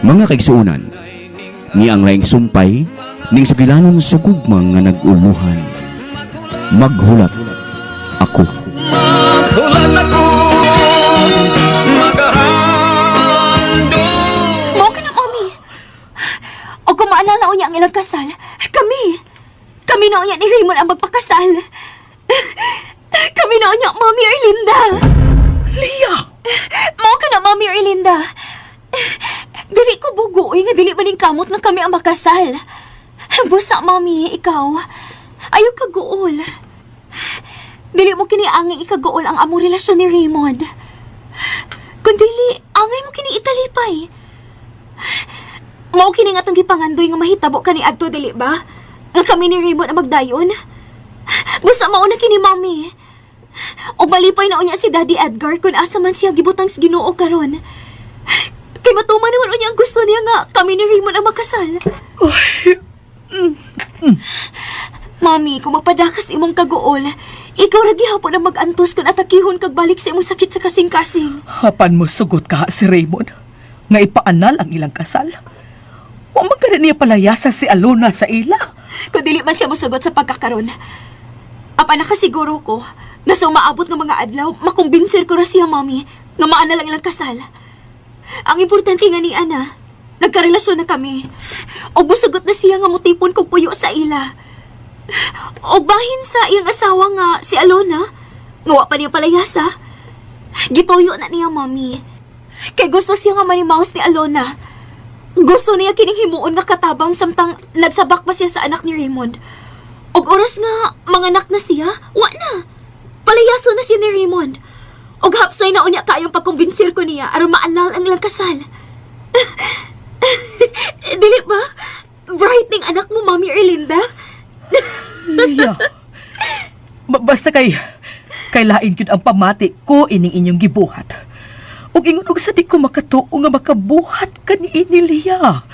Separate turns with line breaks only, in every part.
Mga kaigsuonan, ni ang laing sumpay ning sugilanon sa gugma nga nag-uluhan. Maghulat ako.
Maghulat ako, magahandom.
Mao ka na, Mami. O kung maalala unya ang ilang kasal, kami. Kami na unya ni Raymond ang magpakasal. Kami na unya, Mami Erlinda.
Lia!
Mao ka na, Mami Erlinda. Dili ko bugoy nga dili man ning kamot nga kami ang makasal. Busa, Mami, ikaw. Ayaw ka guol. Dili mo kini angay ikaguol ang among relasyon ni Raymond. Kung dili, angay mo kini ikalipay. Mao kini nga atong gipangandoy nga mahitabo kani adto, dili ba? Nga kami ni Raymond ang magdayon. Basta mao na kini, Mami. O malipay na unya si Daddy Edgar kung asa man siya gibutang sa Ginoo karon. Kay matuman naman unya ang gusto niya nga kami ni Raymond ang makasal. Mami, kung magpadakas imong kaguol, ikaw ra gihapon ang mag-antos kung atakihon kag balik sa imong sakit sa kasing-kasing.
Hapan mo sugot ka si Raymond nga ipaanal ang ilang kasal. Wa man gani niya palayasa si Alona sa ila.
Kung dili man siya mosugot sa pagkakaron. Apan nakasiguro ko nga sa umaabot nga mga adlaw, makumbinsir ko ra siya, Mami, nga maana lang ilang kasal. Ang importante nga ni Ana, nagkarelasyon na kami. O busugot na siya nga mutipon kog puyo sa ila. O bahin sa iyang asawa nga si Alona, nga wa pa niya palayasa. Gituyo na niya, Mami. Kay gusto siya nga manimaos ni Alona. Gusto niya kining himuon nga katabang samtang nagsabak pa siya sa anak ni Raymond. Og oras nga manganak na siya, wa na. Palayaso na siya ni Raymond. Og hapsay na unya kayong pagkumbinsir ko niya aron maanal ang ilang kasal. Dili ba? Bright ning anak mo, Mami Erlinda.
Lia. Basta kay lain gyud ang pamati ko ining inyong gibuhat. Ug ingon og sa di ko makatuo nga makabuhat kani ini, Lia.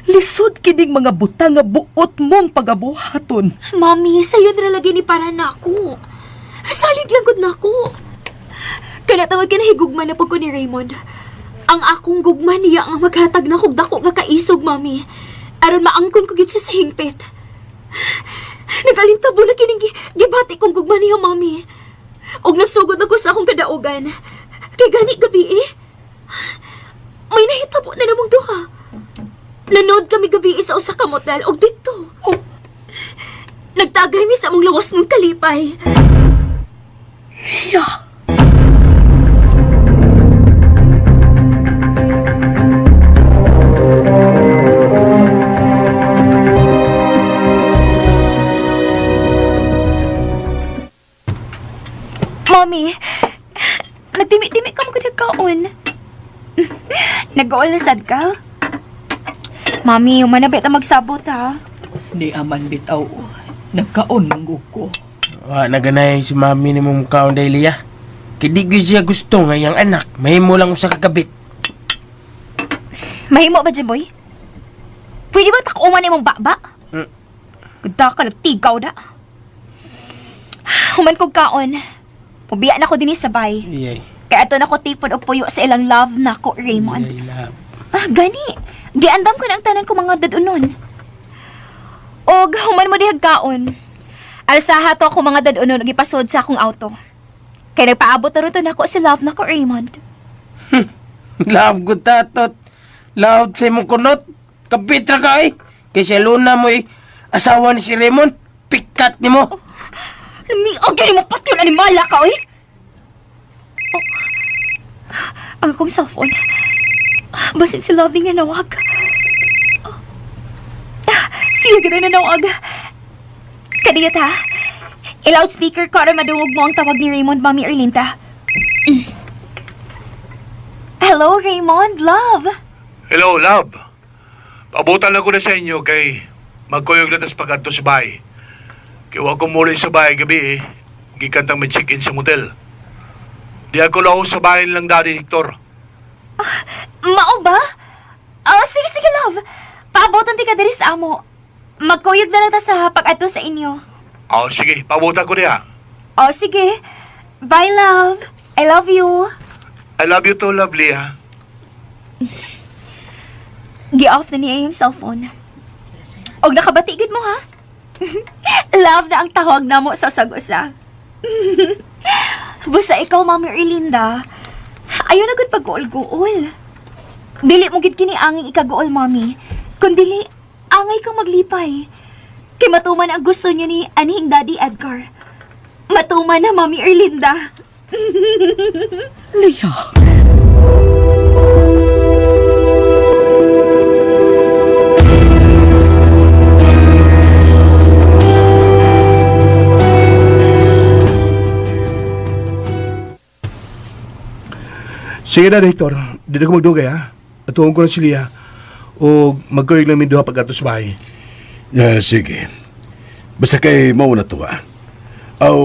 Lisod kining mga butang nga buot mong pagabuhaton.
Mami, sayo na lagi ni para nako. Salig lang gud nako. Kana tungod kinahigugma na pud ko ni Raymond. Ang akong gugma niya ang maghatag na kog dako nga kaisog, Mami. Aron maangkon ko gid siya sa hingpit. Nagalintabo na kining gibati kong gugma niya, Mami. Og nagsugod na ko sa akong kadaugan. Kay gani gabi eh. May nahitabo na namong duha. Nanood kami gabi sa usa ka motel og didto.
Oh.
Nagtagay mi sa among lawas ng kalipay.
Lia.
Mommy, nagtimi-timi ka mo gud kaon. Nag-uol na sad ka? Mami, humana ba magsabot ha?
Ni aman bitaw. Nagkaon manggug ko.
Wa naganay si mami ni mong kaon dahil liya. Kay di gyud siya gusto nga iyang anak mahimo lang usa ka kabit.
Mahimo ba dyan, boy? Pwede ba takuman imong baba? Ganda ka, nagtigaw na. Human kog kaon. Pubiya na ko dinhi sa bay.
Iyay.
Kaya ato na ko tipon og puyo sa ilang love nako, Raymond.
Iyay, love.
Ah, gani. Giandam ko na ang tanan ko mga dadunon. Og human mo dihag kaon. Alsaha to ako mga dadunon og ipasod sa akong auto. Kay nagpaabot na ron nako si love nako, Raymond.
Love gud tatot. Love sa imong kunot. Kabit ra ka eh. Kay si Luna mo eh. Asawa ni si Raymond. Pikat nimo.
Lumiog gani mo patyon animala ka oy. Oh. Ang akong cellphone. Basin si Lovely nga nawag. Oh. Ah, siya gano'y nanawag. Kadiyot ha. I-loudspeaker ko aron madungog mo ang tawag ni Raymond, Mami Erlinda. Hello, Raymond, love.
Hello, love. Pabutan lang ko na sa inyo kay magkuyog na tas pag-adto sa bahay. Kay wa ko muli sa bahay gabi eh. Gikan tang may check-in sa motel. Di ako lang sa bahay lang Daddy Victor.
Mao ba? Oh, sige, sige, love. Paabotan ti ka diri sa amo. Magkuyog na lang ta sa pag-adto sa inyo.
Oh, sige, pabutan ko niya.
Oh, sige. Bye, love. I love you.
I love you too, lovely ha.
Gi-off na niya yung cellphone. Og nakabati gid mo ha. Love na ang tawag namo sa sag-usa. Busa ikaw, Mami Erlinda. Ayaw na gud pag-guol-guol. Dili mo gid kini anging ikaguol, Mami. Kundili, angay kang maglipay. Kay matuman ang gusto niya ni anihing Daddy Edgar. Matuman na, Mami Erlinda.
Leah.
Sige na, Hector. Dito ko magdugay, ha? Atuon ko na si Lia. O magkuyog lang duha pagkato sa bahay.
Yeah, sige. Basta kay mao na to ah. Aw,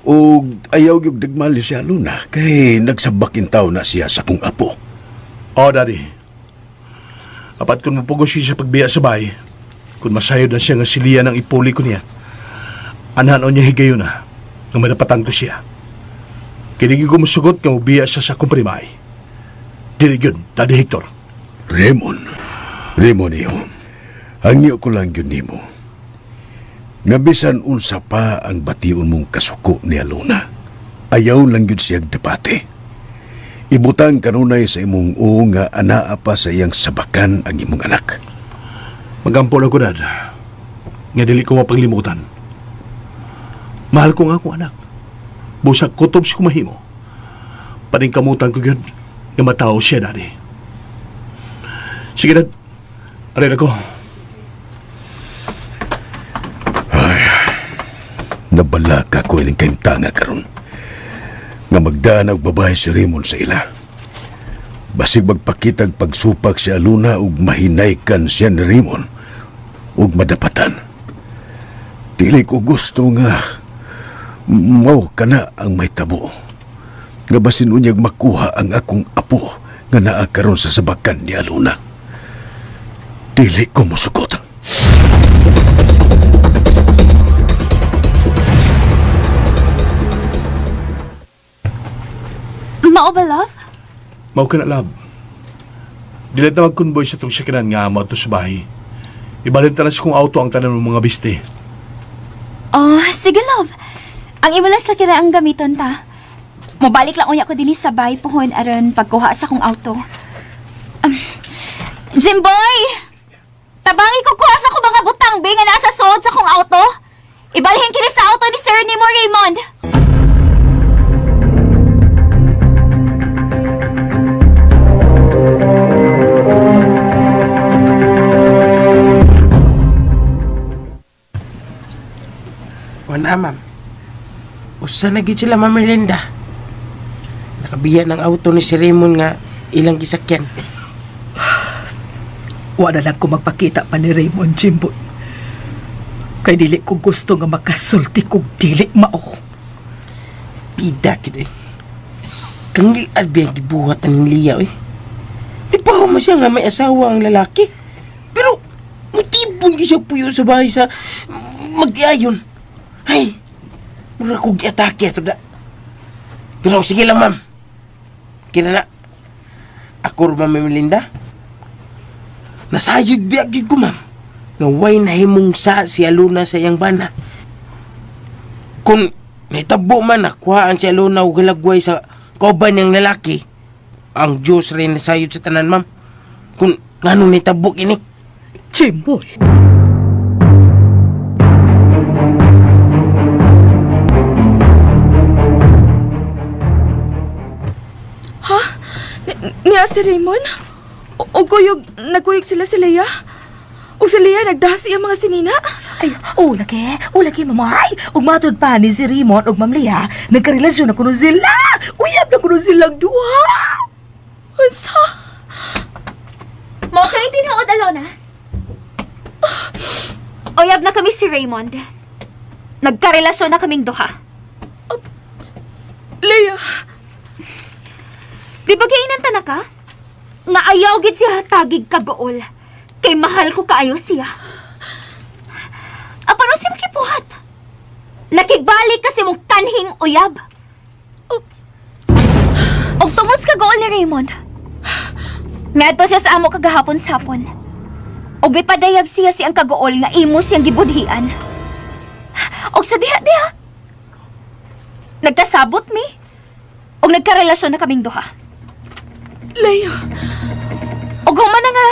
og ayaw gyud dagmali siya Luna kay nagsabakin taw na siya sa kong apo.
Oo, Daddy. Apat kung mapugos siya sa pagbiya sa bahay, kung masayod na siya nga si Lia ng ipuli ko niya, anahan niya higayon na, nga madapatan ko siya. Kinigi ko musugot nga mubiya siya sa akong primay. Dili yun, Daddy Hector.
Raymond, Raymond iyo. Hangyo ko lang gyud nimo. Nga bisan unsa pa ang bation mong kasuko ni Alona. Ayaw lang gyud siyag dapate. Ibutang kanunay sa imong uo nga anaa pa sa iyang sabakan ang imong anak.
Magampo lang ko, Dad. Nga dili ko mapanglimutan. Mahal ko nga akong anak. Busa kutob sa kumahimo. Paningkamutan ko gyud nga matao siya, Daddy. Sige, Dad. Aray na ko.
Nabalaka ko ining kaimtanga karon. Nga magdanag babae si Raymond sa ila. Basig magpakitag pagsupak si Aluna ug mahinaykan siya ni Raymond ug madapatan. Dili ko gusto nga mao kana ang may tabo. Nga basin unyag makuha ang akong apo nga naa karon sa sabakan ni Aluna. Dili ko musukot.
Mao ba, love?
Mao ka na, love. Dili na magkonvoy sa itong sakanan nga mo sa bahay. Ibalin talas kong auto ang tanan ng mga biste.
Oh, sige, love. Ang imo lang sa kira ang gamiton ta. Mobalik lang unya ko dinhi sa bahay pohon aron pagkuha sa kong auto. Jimboy! Tabangi ko kuha sa kong mga butang be nga nasa suod sa kong auto. Ibalhin kini sa auto ni Sir Nemo Raymond.
Wala, ma'am. Usa na gid sila, Ma'am Melinda. Nakabiya ng auto ni si Raymond nga ilang gisakyan.
Wala lang ko magpakita pa ni Raymond, Jimboy. Kay dili ko gusto nga makasulti kog dili mao.
Pida gid eh. Kangliad ba yung gibuhat ang Lia eh. Di pa mo siya nga may asawa ang lalaki. Pero mutibon gid siya puyo sa bahay sa magdiayon. Ay, mura ko giatake ato da. Pero sige lang, ma'am. Kira na. Ako ro, Ma'am Melinda. Nasayod biya gid ko, ma'am. Nga way nahimong sa si Aluna sa iyang bana. Kung nahitabo man nakuhaan si Alona og halagway sa kauban niyang lalaki, ang Diyos rin nasayod sa tanan, ma'am. Kung nganong nahitabo kini.
Jimboy.
Niya si Raymond? O kuyog, nagkuyog sila si Leia? O si Leia nagdasi ang mga sinina?
Ay, oh, lagi. Oh, lagi, mamay. Ug matud pa ni si Raymond ug Ma'am Leah, nagkarelasyon na kuno sila. Uyab na kuno silang duha.
Unsa?
Mao kay tinuod, Alona. Oyab na kami si Raymond. Nagkarelasyon na kaming duha.
Leia!
Di ba gainan ta na ka? Nga ayaw gid siya tagig kagool. Kay mahal ko kaayo siya. Apan si makipuhat? Nakigbalik kasi mong kanhing uyab. Og tungod sa kagool ni Raymond, Miadto siya sa amo kagahapon sa hapon. Og mipadayag siya siyang kaguol nga imo siyang gibudhian. Og sa diha-diha, nagkasabot mi. Og nagkarelasyon na kaming duha.
Leia,
Og human na nga,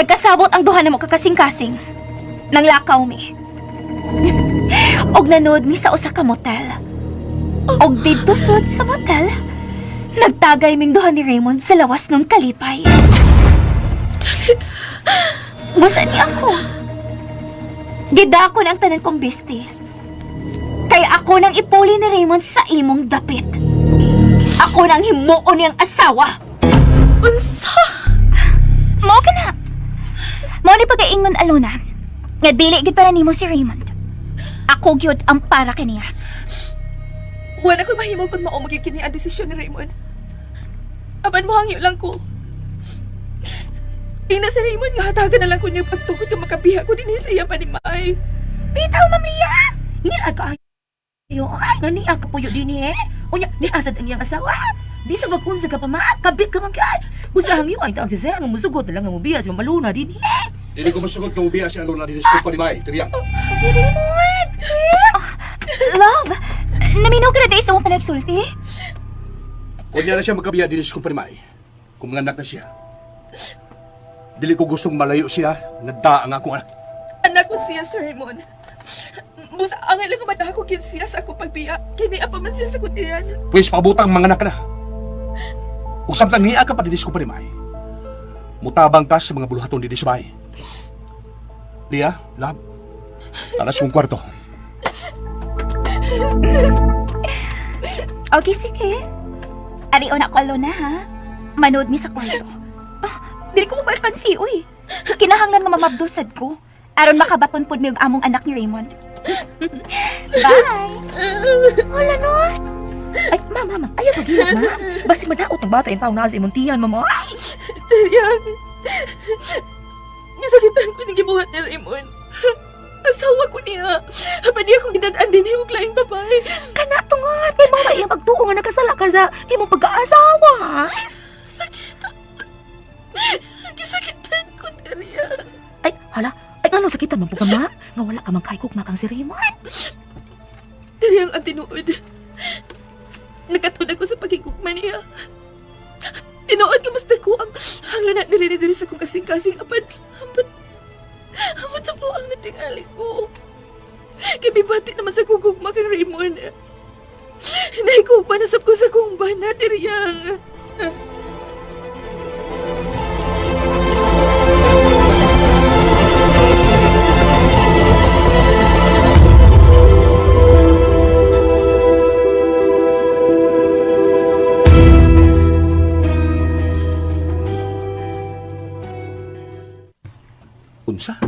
nagkasabot ang duha na mo kakasing-kasing. Nanglakaw mi. Og nanood mi sa usa ka motel. Og didto sud sa motel, nagtagay ming duha ni Raymond sa lawas ng kalipay. Busa ni ako. Gidako na ang tanan kong besti. Kaya ako nang ipuli ni Raymond sa imong dapit. Ako nang himuon niyang asawa.
unsa?
Mao ka na. Mao ni pagaingon Alona. Nga dili gid para nimo si Raymond. Ako gyud ang para kaniya.
Wala ko mahimo kung mao magiging kini ang desisyon ni Raymond. Apan mo hangyo lang ko. Ina si Raymond nga hatagan na lang ko niya pagtukod nga makabiha ko dinhi sa iya panimay.
Bitaw, Ma'am Lia! Niya ka ayo. Ay, nga niya ka puyo din eh. Unya, ni asad ang iyang asawa. Bisa mag-unsa ka pa ma, kabit ka man kay. Busa hangyo ay taong si Sir, nga musugot na lang nga mubiya si Ma'am Alona din eh.
Dili ko masugot kung ubiya si Alona dili sa kumpanya may. Tiriyak.
Si Raymond! Ah, love, naminaw ka na dahil sa mong panagsulti?
Kung niya na siya magkabiya dili sa kumpanya may. Kung mga anak na siya. Dili ko gustong malayo siya, nagda ang akong anak.
Anak ko siya, Sir Raymond. Busa angay lang nga madako gid siya sa akong pagbiya. Kini apa man siya sa kutiyan.
Pwes paabotang mga anak na. Ug samtang niya ka pa dili sa kumpanya may. Mutabang ka sa mga buluhaton dili sa bahay. Lia, love, taras kong kwarto.
Okay, sige. Arion ako, Alona, ha? Manood mi sa kwarto. Ah, dili ko mabalkan si uy. Kinahanglan nga mamabdosad ko. Aron makabaton pod mi og among anak ni Raymond. Bye!
Wala no. Ay, ma'am, ma'am, ayaw sa gilid, ma'am. Basta madaot ang bata yung taong nasa imong tiyan, ma'am. Ay,
Terian, gisakitan ko ni gibuhat ni Raymond. Asawa ko niya. Apan niya akong gidad-an din og laing babae.
kana tungod. May mama iyang pagtuo nga nakasala ka sa imong pagkaasawa.
Sakit. Gisakitan ko, Terian.
Ay, hala. Ay, ano sakitan man po ka, ma? Nga wala ka man kay kukma kang si Raymond.
Terian ang tinuod. Nagkatun ako sa pagigugma niya. Tinuod ka mas dako ang hanglan na nilini sa kong kasing-kasing apan ambot ambot na po ang natingali ko. Kay bati naman sa kugugma kang Raymond. Naikugma na sab ko sa kong bana, Teriang.
Unsa?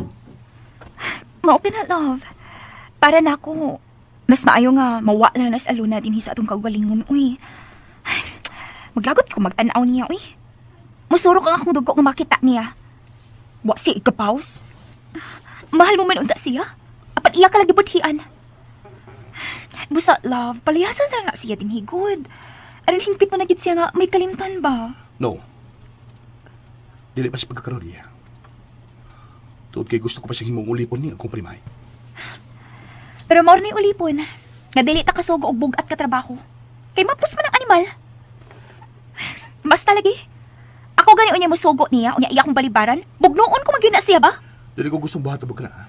Mao ka na, love. Para na ako, mas maayo nga mawa na na sa Alona din sa atong kaugalingon, uy. Ay, maglagot ko magtanaw niya, uy. Musurok ang akong dugo nga makita niya. Wa siya ikapaws. Mahal mo man unta siya. Apat iya ka lagi budhian. Busa, love, palayasan na na siya din higod. Aron hingpit mo na gid siya nga may kalimtan ba?
No. Dili pa sa pagkakaroon niya. Tuod kay gusto ko pa siyang himong ulipon niya akong primay.
Pero maor ni ulipon. Nga dili ta kasugo og bug-at ka trabaho. Kay mapus man ang animal. Basta lagi. Ako gani unya mosugo niya, unya iya akong balibaran. Bugnoon ko magyud na siya ba?
Dili ko gustong buhat og na.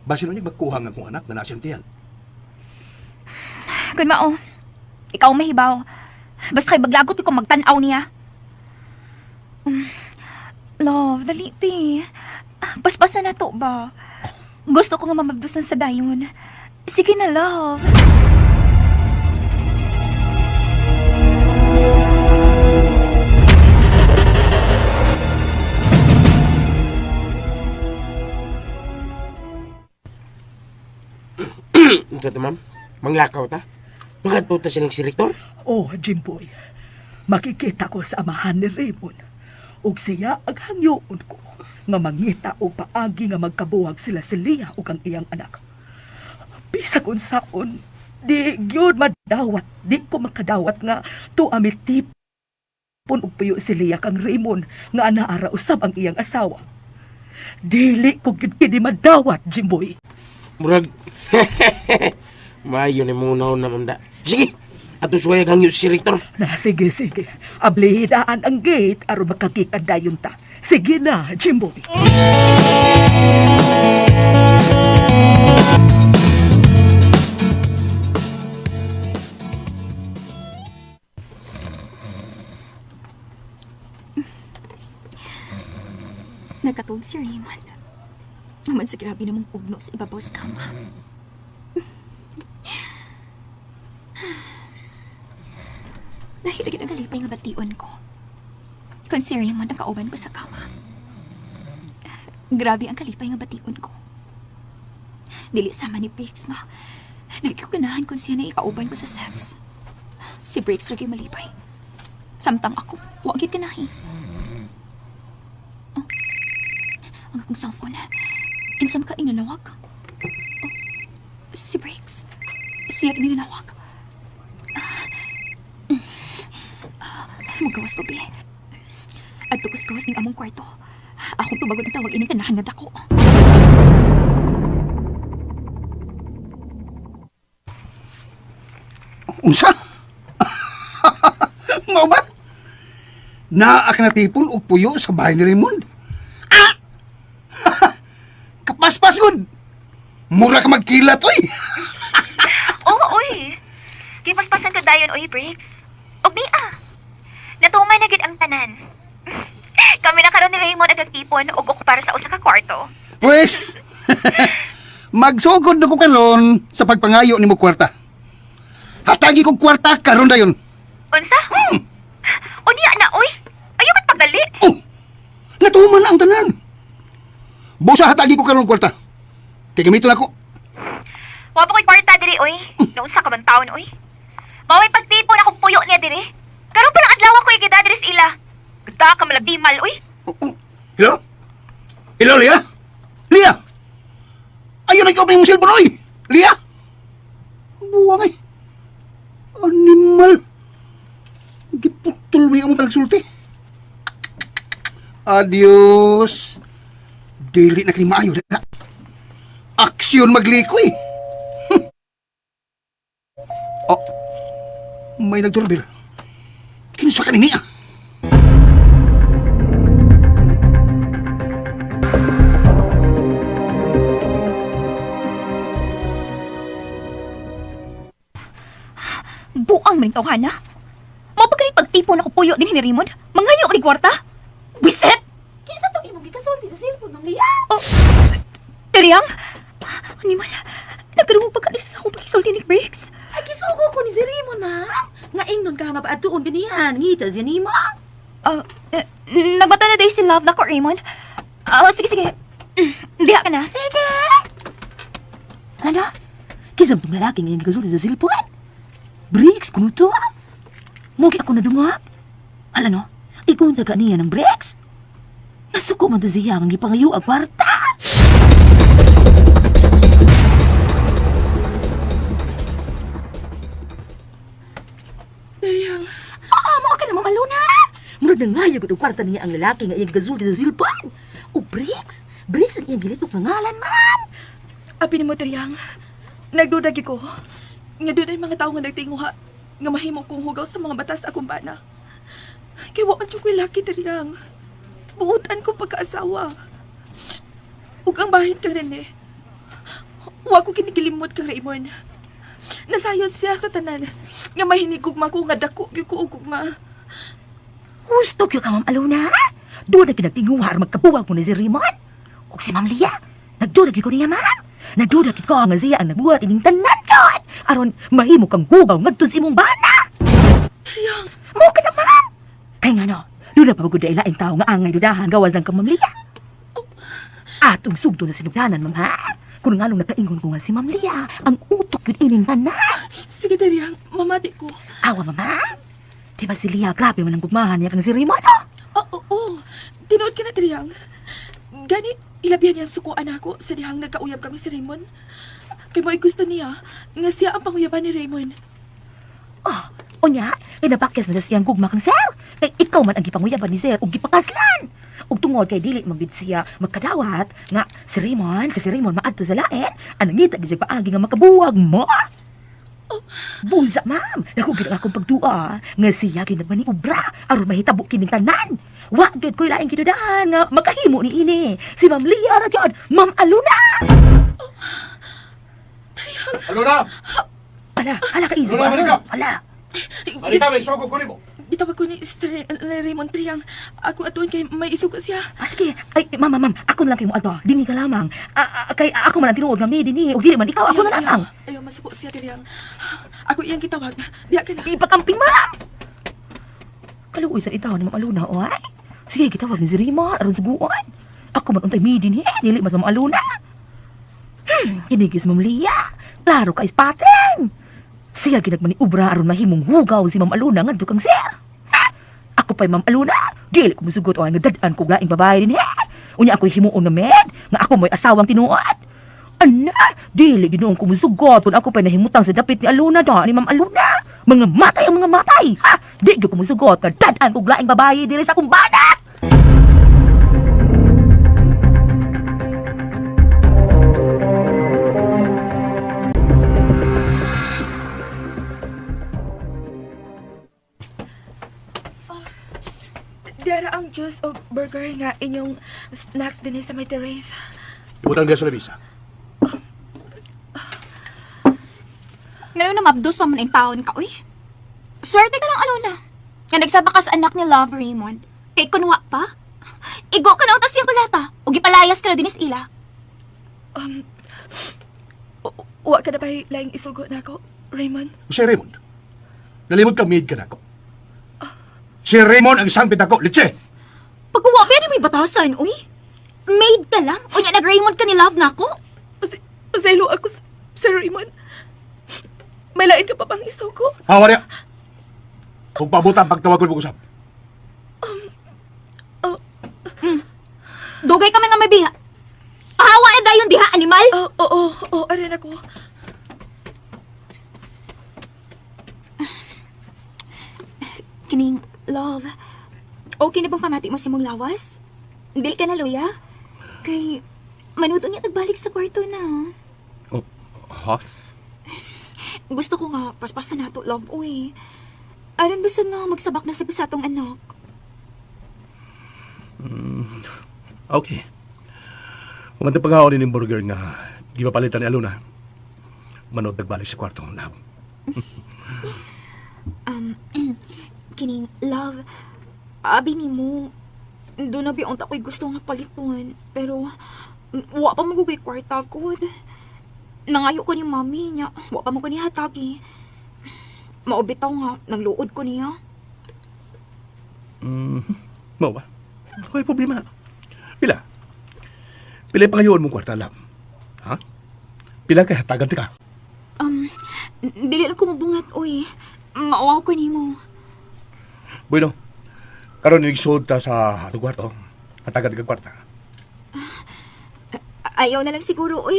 Basin niya magkuha nga akong anak na nasa tiyan.
Kun mao, ikaw mahibaw. Basta kay baglagot ko magtan-aw niya. Love, dali pi. Paspasa na to ba? Gusto ko nga mamabdusan sa dayon. Sige na, love.
Unsa to, ma'am? Manglakaw ta? Makadto ta silang si Rektor?
Oh, Jimboy. Makikita ko sa amahan ni Raymond. Ug siya ang hangyoon ko nga mangita og paagi nga magkabuwag sila si Leah ug ang iyang anak. Bisag unsaon, di gyud madawat, di ko makadawat nga tuami tipon Og puyo si Leah kang Raymond nga anaara usab ang iyang asawa. Dili ko gyud kini madawat, Jimboy.
Murag, maayo na mong unahon na, ma'am da. Sige, ato suway ang si Rector.
Na sige, sige. Ablihidaan ang gate aron makagikan dayon ta. Sige na, Jimboy.
Nagkatuog si Raymond. Naman sa grabe namang pugno sa ibabaw sa kama. Dahil ang kalipay nga bation ko. Kung si Raymond ang kauban ko sa kama. Grabe ang kalipay nga bation ko. Dili sama ni Briggs nga. Dili ko ganahan kung siya na ikauban ko sa sex. Si Briggs lagi malipay. Samtang ako, wa gyud ganahi. Ang akong cellphone. Kinsam ka inanawag? Oh, si Briggs. Siya ninanawag. Magawas to, be. At gawas ning among kwarto. Akong tubagon ang tawag ining kanahan nga dako.
Unsa? Mao ba? Naa ka natipon og puyo sa bahay ni Raymond. Ah! Kapaspas gud. Mura ka magkilat oy.
Oo, oy. Gipaspasan ko dayon, oy, Briggs. Og ni ah. Natuman na gid ang tanan. Kami na karon ni Raymond ang nagtipon og para sa usa ka kwarto.
Pwes, magsugod na ko karon sa pagpangayo nimo kwarta. Hatagi kog kwarta karon dayon.
Unsa? Unya na, oy. Ayaw ba't pagdali?
Oh, natuman ang tanan. Busa hatagi ko karon kwarta. Kay gamiton ako.
Wa pa ko'y kwarta diri, oy. Noon sa kaman taon, oy. Maway pagtipon akong puyo niya diri. Karon pa lang adlaw ko igida diri sa ila. Gda ka malabdimal, oy.
Oh, oh. Hello? Hello, Lia? Lia! Ayun ay open yung cellphone, oy! Lia! Buwang ay. Animal. Giputol mo yung palagsulti. Adios. Dili na kini maayo na. Aksyon maglikoy. Oh. May nagdoorbell. Kinsa ka niya?
Buang man tawhana. Mao pa kani pagtipon ako puyo din ni Raymond. Mangayo ni kwarta. Biset.
Kinsa to imong gikasulti sa cellphone, Ma'am Lia?
Oh, Teriyang? Animal, nagkaroon pa ka sa akong pagkisulti ni Briggs.
Ay, gisugo ko ni si Raymond, ma'am. Nga ingnon ka mapaadtuon kaniyan. Ngita siya nimo.
Ah, eh, nagbata na day si Love na ko, Raymond. Ah, sige, sige. Diha ka na.
Sige. Ano? Kisam tong lalaki nga iyang gikasulti sa cellphone. Briggs, kuno to. Mugi ako nadungag. Ala no, igon sa kaniya ng Briggs. Nasuko man to siya ang gipangayo ang kwarta.
Dayang.
Ah, mo ka na Ma'am Alona. Murag nangayo gud og kwarta niya ang lalaki nga iyang gikasulti sa cellphone. O Briggs, Briggs ang iyang gilitok nga ngalan, ma'am.
Abi ni mo, Teriyang. Nagduda gyud ko.
Nga doon ay mga tao nga nagtinguha nga mahimo kong hugaw sa mga batas akong bana. Kay wa man jud ko'y laki Teriyang. Buotan ko pagkaasawa. Ug ang bahin ka rin eh. Wa ko kinigilimot kang Raymond. Nasayon siya sa tanan nga mahinigugma ko nga dako gyud ko og gugma.
Husto kyo ka, Ma'am Alona. Doon na kinagtinguha aron magkabuwag mo ni si Raymond. Ug si Ma'am Lia, nagduda gyud ko niya, ma'am. Nagduda gyud ko nga siya ang nagbuhat ining tanan kon. Aron mahimo kang hugaw ngadto sa imong bana.
Teriyang,
Mo ka na, ma'am. Kay nga no, doon na pagod na ilaing tao nga angay dudahan gawas lang kang Ma'am Lia. Atong sugto na sinugdanan, ma'am, ha? Kung nganong nakaingon ko nga si Ma'am Lia, ang utok yun ining tanan.
sige Teriyang, mamati ko.
Awa, mama. Di ba si Lia, grabe man ang gugmahan niya kang si Raymond, oh?
Oo, oo. Tinuod ka na, Triyang. Gani, ilabihan niya ang sukuan ako sa dihang nagkauyab kami si Raymond. Kay mo'y gusto niya nga siya ang panguyaban ni Raymond.
Oh, unya, pinapakyas na sa siyang gugma kang sir. Kay ikaw man ang gipanguyaban ni sir ug gipakaslan. Ug tungod kay dili man gid siya magkadawat nga si Raymond, si Raymond maadto sa lain, ang nangita gid siya paagi nga makabuwag mo. Busa, ma'am. Dako gid ang akong pagdua nga siya gyud nagmaniobra aron mahitabo kining tanan. Wa gyud ko'y laing gidudahan nga makahimo ni ini. Si Ma'am Lia ra gyud, Ma'am Aluna.
Aluna!
Ala, ala ka easy.
Aluna, balik ka!
Ala.
Halika, may soko ko nimo.
Gitawag ko ni Sir Raymond Triang. Ako atuon kay may isugo siya.
Ah, sige. Ay, ma'am, ma'am, ma'am, ako na lang kay mo ato. Dini ka lamang. Ah, ah, kay ako man ang tinuod nga may dini. Ug dili man ikaw, ako na lamang.
Ayaw, ayaw masuko siya, Triang. Ako iyang gitawag. Diya ka na.
Ipakamping, ma'am. Kaluoy sa itaw ni Ma'am Aluna, oy. Sige, gitawag ni si Rima, aron tuguan. Ako man untay mi dinhi, dili mas Ma'am Aluna. Kinigis Ma'am Lia. Klaro ka ispating. Siya ginagmaniubra aron mahimong hugaw si Ma'am Aluna ngadto kang sir. Ha? Ako pa'y Ma'am Aluna. Dili ko musugot oy nga dad-an kog laing babae dinhi. Unya ako'y himuon na med, nga ako mo'y asawang tinuod. Ana, dili ginoong kumusugot kung ako pa'y nahimutang sa dapit ni Aluna da, ni Ma'am Aluna. Mga matay ang mga matay. Ha? Di gyud kumusugot nga dad-an kog laing babae diri sa akong banat.
Diara ang juice o burger nga inyong snacks din sa may terrace.
Ibutang diya sa lamisa.
Ngayon na mabdos pa man ang taon ka, uy. Swerte ka lang, Alona. Nga nagsaba ka sa anak ni Love Raymond. Kay kunwa pa. Igo ka na utas siyang balata. O gipalayas ka na dinis ila.
Wa ka na ba laing isugo na ako, Raymond?
Si Raymond. Nalimot ka, maid ka na ako. Si Raymond ang isang pitako, litse!
Pagkuwa ba may batasan, uy? Maid ka lang. O niya, nag-Raymond ka ni Love na ako.
Pasaylo ako, Sir Raymond. May lain ka pa bang isugo?
Hawa niya! Kung pabutan pagtawag ko usap.
Dugay ka man nga may biha. Pahawa na dayon diha, animal!
Oo, oo, oo, arin ako.
Kining, love, okay na bang pamati mo sa mong lawas? Dili ka na, Luya? Kay, manuto niya nagbalik sa kwarto na.
Oh, ha?
Gusto ko nga, paspasan nato, love, uy. Aron basta nga magsabak na sa bisatong anak.
Okay. Kung ang pag ni burger nga gipapalitan ni Aluna, manood nagbalik sa kwarto ng lab.
Kining, love, abi ni mo, doon na biyong ako'y gusto nga paliton. Pero, wa pa magugay kwarta ko. Nangayo ko ni mami niya, wa pa mo ko ni hatagi. Maubitaw nga, nangluod ko niya.
Mao ba? Ano problema? Pila? Pila pa kayo mong kwarta, lab? Ha? Pila kay hatagan ti ka?
Dili lang ko mabungat, uy. Mauwaw ko nimo.
Bueno, karon nigsuod ta sa atong kwarto. Hatagan ti ka kwarta.
Ayaw na lang siguro, uy.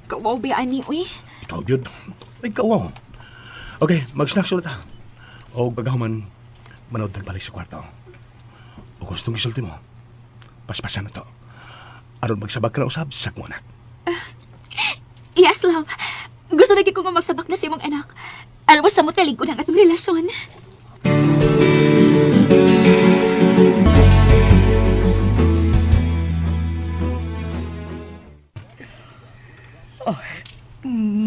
Kawaw ba ani, uy?
Ikaw yun. Ay, kawaw. Okay, mag-snacks ulit ha. O pagkahuman, manood nagbalik sa kwarto. O gustong isulti mo, paspasan na to. Aron magsabag ka na usab sa akong anak.
Yes, love. Gusto lagi ko nga magsabak na sa imong anak. Araw sa mo talig ang atong relasyon.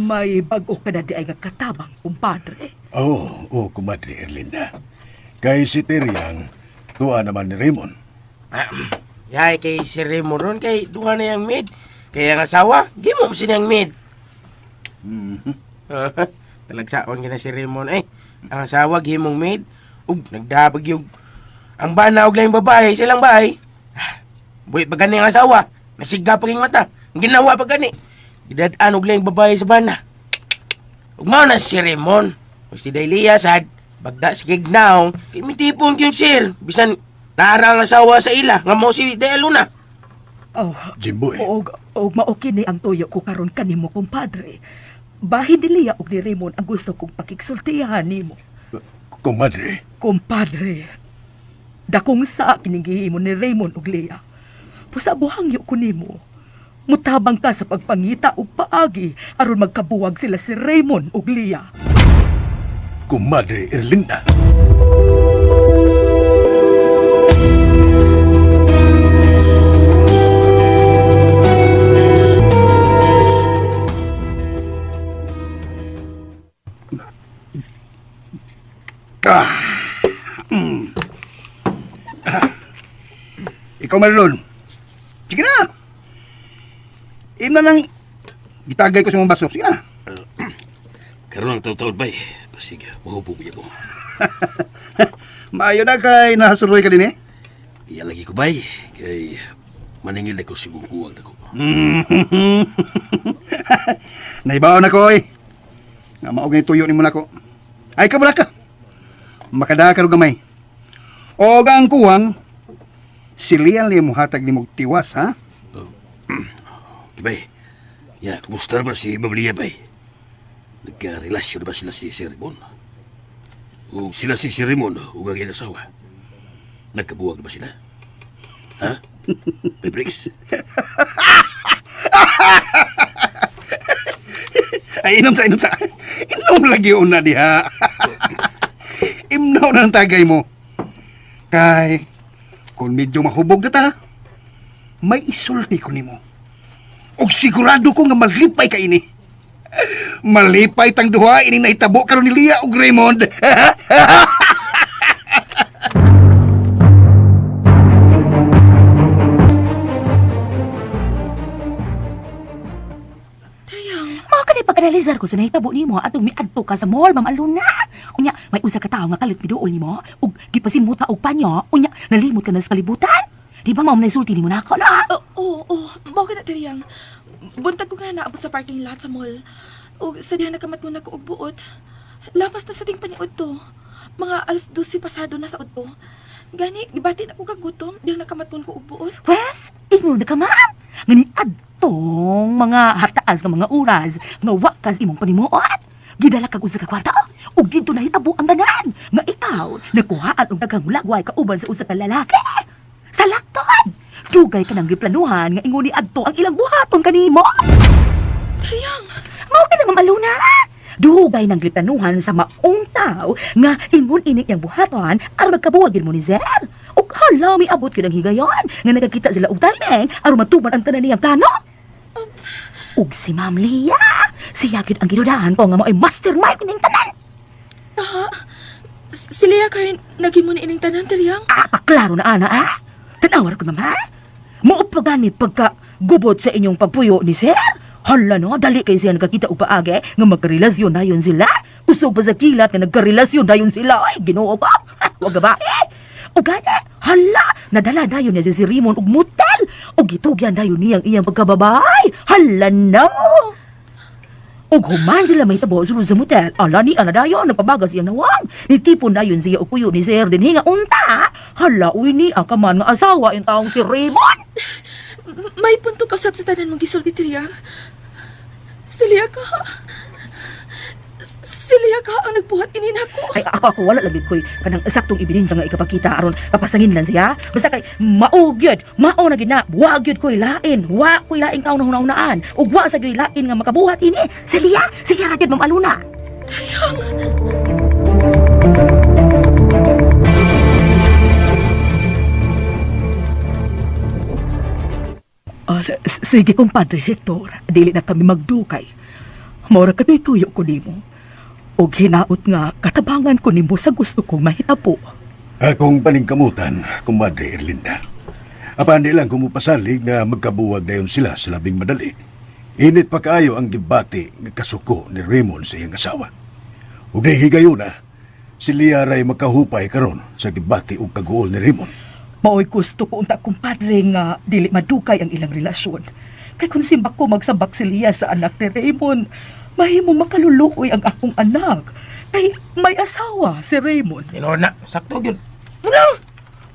May bag-o ka na di ay nga katabang, kumpadre.
Oo, oh, oh, kumadre Erlinda. Kay si Teriang, tuwa naman ni Raymond.
Ah, yay, kay si Raymond ron, kay duha na yung maid. Kaya ang asawa, gimo mo siniyang maid. Talagsaon ka na si Raymond. Eh, ang asawa, gimong maid. Ug, nagdabag yung... Ang bana og laing babae, silang bahay. Ah, buhit pa gani ang asawa. Nasigga pa king mata. Ang ginawa pa gani. Gidad-an og laing babae sa bana. Ug mao na si Raymond. Ug si Dailia sad, bagda si Gignaong, kay mitipon kyun sir. Bisan naara ang asawa sa ila, nga mo si Dea Luna.
Oh,
Jimbo eh.
og og mao kini ang tuyo ko karon kanimo, kumpadre. Bahin ni Lia og ni Raymond ang gusto kong pakigsultihan nimo.
Kumadre,
Kumpadre, Dakong sa kining gihimo ni Raymond ug Lea. Pusa buhangyo ko nimo. Mutabang ka sa pagpangita og paagi aron magkabuwag sila si Raymond ug Lea.
Kumadre Erlinda.
Ikaw, Marlon. Sige na. Ina lang. Gitagay ko sa mga baso. Sige na.
Karon ang taw-taon bay. Basig, mahubog niya ko.
Maayo na kay nahasuloy ka din eh.
Iya lagi ko bay. Kay maningil na ko si kuwang na ko.
Naibaw na ko eh. Nga maog na tuyo ni mo nako. Ay kabala ka. Makada ka og gamay. Og ang kuwang si Lian liya mohatag nimo og tiwas ha.
Bay, ya, kumusta na ba si Ma'am Lia bay? Nagka-relasyon na ba sila si Sir Ramon? O sila si Sir Ramon o ang iyang asawa? Nagkabuwag na ba sila? Ha? Bay Briggs?
Ay inom ta inom ta. Inom lagi una diha. Imnaw na ang tagay mo. Kay kung medyo mahubog na ta, may isulti ko nimo. Og sigurado ko nga malipay ka ini. Malipay tang duha ini nahitabo karon ni Lia ug Raymond.
Mao ka pag-analizar ko sa nahitabo nimo atong miadto ka sa mall, Ma'am Aluna. Unya, may usa ka tawo nga kalit miduol nimo ug gipasimuta og panyo, unya nalimot ka na sa kalibutan. Di ba mao man sulti nimo nako na?
Oo, oo, mao ka na, Teriyang. Buntag ko nga naabot sa parking lot sa mall. O sa diha nakamat mo na ko og buot. Lapas na sa ting paniud to. Mga alas 12 pasado na sa udto. Gani, gibati na ko kagutom, dihang nakamatmon ko og buot.
Pwes, ingon na ka ma'am. Ngani adtong mga hataas nga mga oras nga wa kas imong panimuot. Gidala kag usa ka kwarta ug didto nahitabo ang tanan nga ikaw nakuhaan og daghang lagway kauban sa usa ka lalaki. Sa laktod, dugay ka nang giplanuhan nga ingon ni adto ang ilang buhaton kanimo.
Teriyang,
Mao ka na Ma'am Aluna. Dugay nang giplanuhan sa maong tao nga ingon ini iyang buhaton aron magkabuwag gid mo ni Zer. Ug hala miabot gyud ang higayon nga nagakita sila og timing aron matuman ang tanan niyang plano. Ug si Ma'am Lia, siya gyud ang gidudahan ko nga mao'y mastermind ning tanan.
Si Lea kay nagimo ni ining tanan, Teriyang.
Ah, paklaro na ana ah. Tanawa ra ko ma'am ha. Mao pa gani pagka gubot sa inyong pagpuyo ni Sir. Hala no, dali kay siya nakakita og paagi nga magkarelasyon na yun sila. Kusog pa sa kilat nga nagkarelasyon na yun sila. Ay, Ginoo ko. Wag ba? Eh. O gani, hala, nadala dayon niya si Raymond og motel. Og gitugyan dayon niyang iyang pagkababay. Hala no. Ug human sila may tabo sulod sa motel. Ala ni ana dayon nagpabagas iyang nawang. Ni tipon dayon siya og kuyo ni Sir dinhi nga unta. Hala uy ni ang kaman nga asawa yung taong si Raymond.
May punto ka usab sa tanan mong gisulti, Teriyang. Si Lea ka. Si Lea ka ang nagbuhat ini nako.
Ay ako ako wala lagi koy kanang saktong ebidensya nga ikapakita aron kapasangin lang siya. Basta kay mao gyud, mao na gid na. Wa gyud koy lain, wa koy laing taon na hunahunaan. Ug wa sa gyud lain nga makabuhat ini. Si Lia, siya ra gyud Ma'am Aluna. Sige, kumpadre Hector, dili na kami magdukay. Mora katoy tuyo ko nimo. Og hinaot nga katabangan ko nimo sa gusto kong mahitabo.
Akong paningkamutan, kumadre Erlinda. Apan di lang kumupasalig nga magkabuwag dayon sila sa labing madali. Init pa kaayo ang debate nga kasuko ni Raymond sa iyang asawa. Ug higayon na, si Lia ray makahupay karon sa debate ug kaguol ni Raymond.
Maoy gusto ko unta kumpadre nga dili madukay ang ilang relasyon. Kay kung simbak ko magsabak si Lia sa anak ni Raymond, mahimo makaluluoy ang akong anak. Kay may asawa si Raymond.
Tinuod na, sakto gyud. Wala.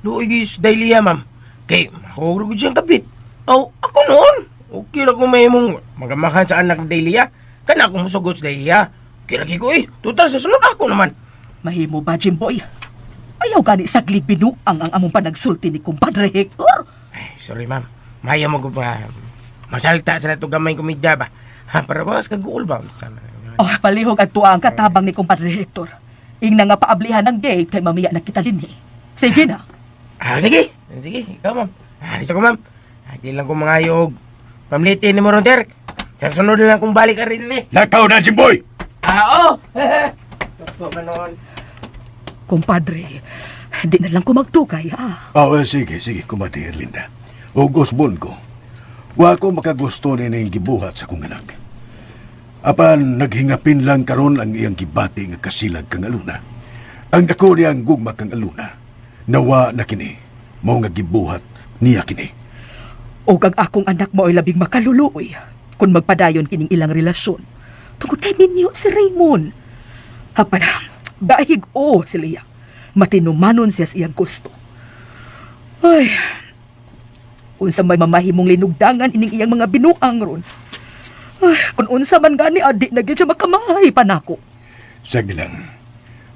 Luoy gyud sa Dahlia, ma'am. Kay mahurog gyud siyang kapit. Aw, ako noon. Okay ra kung may mong magamahan sa anak ni Dahlia. Kana akong musugot sa Dahlia. Kira ko eh. Total sa sunod ako naman.
Mahimo ba, Jimboy? Ayaw gani saglig binuang ang among panagsulti ni kumpadre Hector.
Ay, sorry, ma'am. Maya mo ko ba? Masalta sa nato gamay komedya ba? Ha, para ba sa kaguol ba? Sama.
Oh, palihog at tuwa ang katabang ni kumpadre Hector. Ingna nga paablihan ang gate kay mamiya na kita dinhi. Sige na.
Ah, sige. Sige, ikaw, ma'am. Ah, alis ako, ma'am. Ah, di lang ko mga ayog. Pamlitin ni mo ron, Derek. Sa sunod na lang kung balik ka rin, eh.
Lakaw na, Jimboy!
Ah, oo! Totoo ba noon?
Kumpadre, di na lang ko magtugay, ha?
Oh, eh, sige, sige, kumadi, Erlinda. O gusbon ko. Wa ko makagusto ni gibuhat sa kong anak. Apan naghingapin lang karon ang iyang gibati nga kasilag kang aluna. Ang dako niyang gugma kang aluna. Nawa na kini, mao nga gibuhat niya kini.
O kag akong anak mo ay labing makaluluoy kung magpadayon kining ilang relasyon. Tungod kay minyo si Raymond. Hapan, bahig o si Leah. Matinumanon siya sa iyang gusto. Ay, unsa may mamahimong linugdangan ining iyang mga binuang ron. Ay, kung unsa man gani, adi na gyud siya makamahay pa nako.
Sige lang,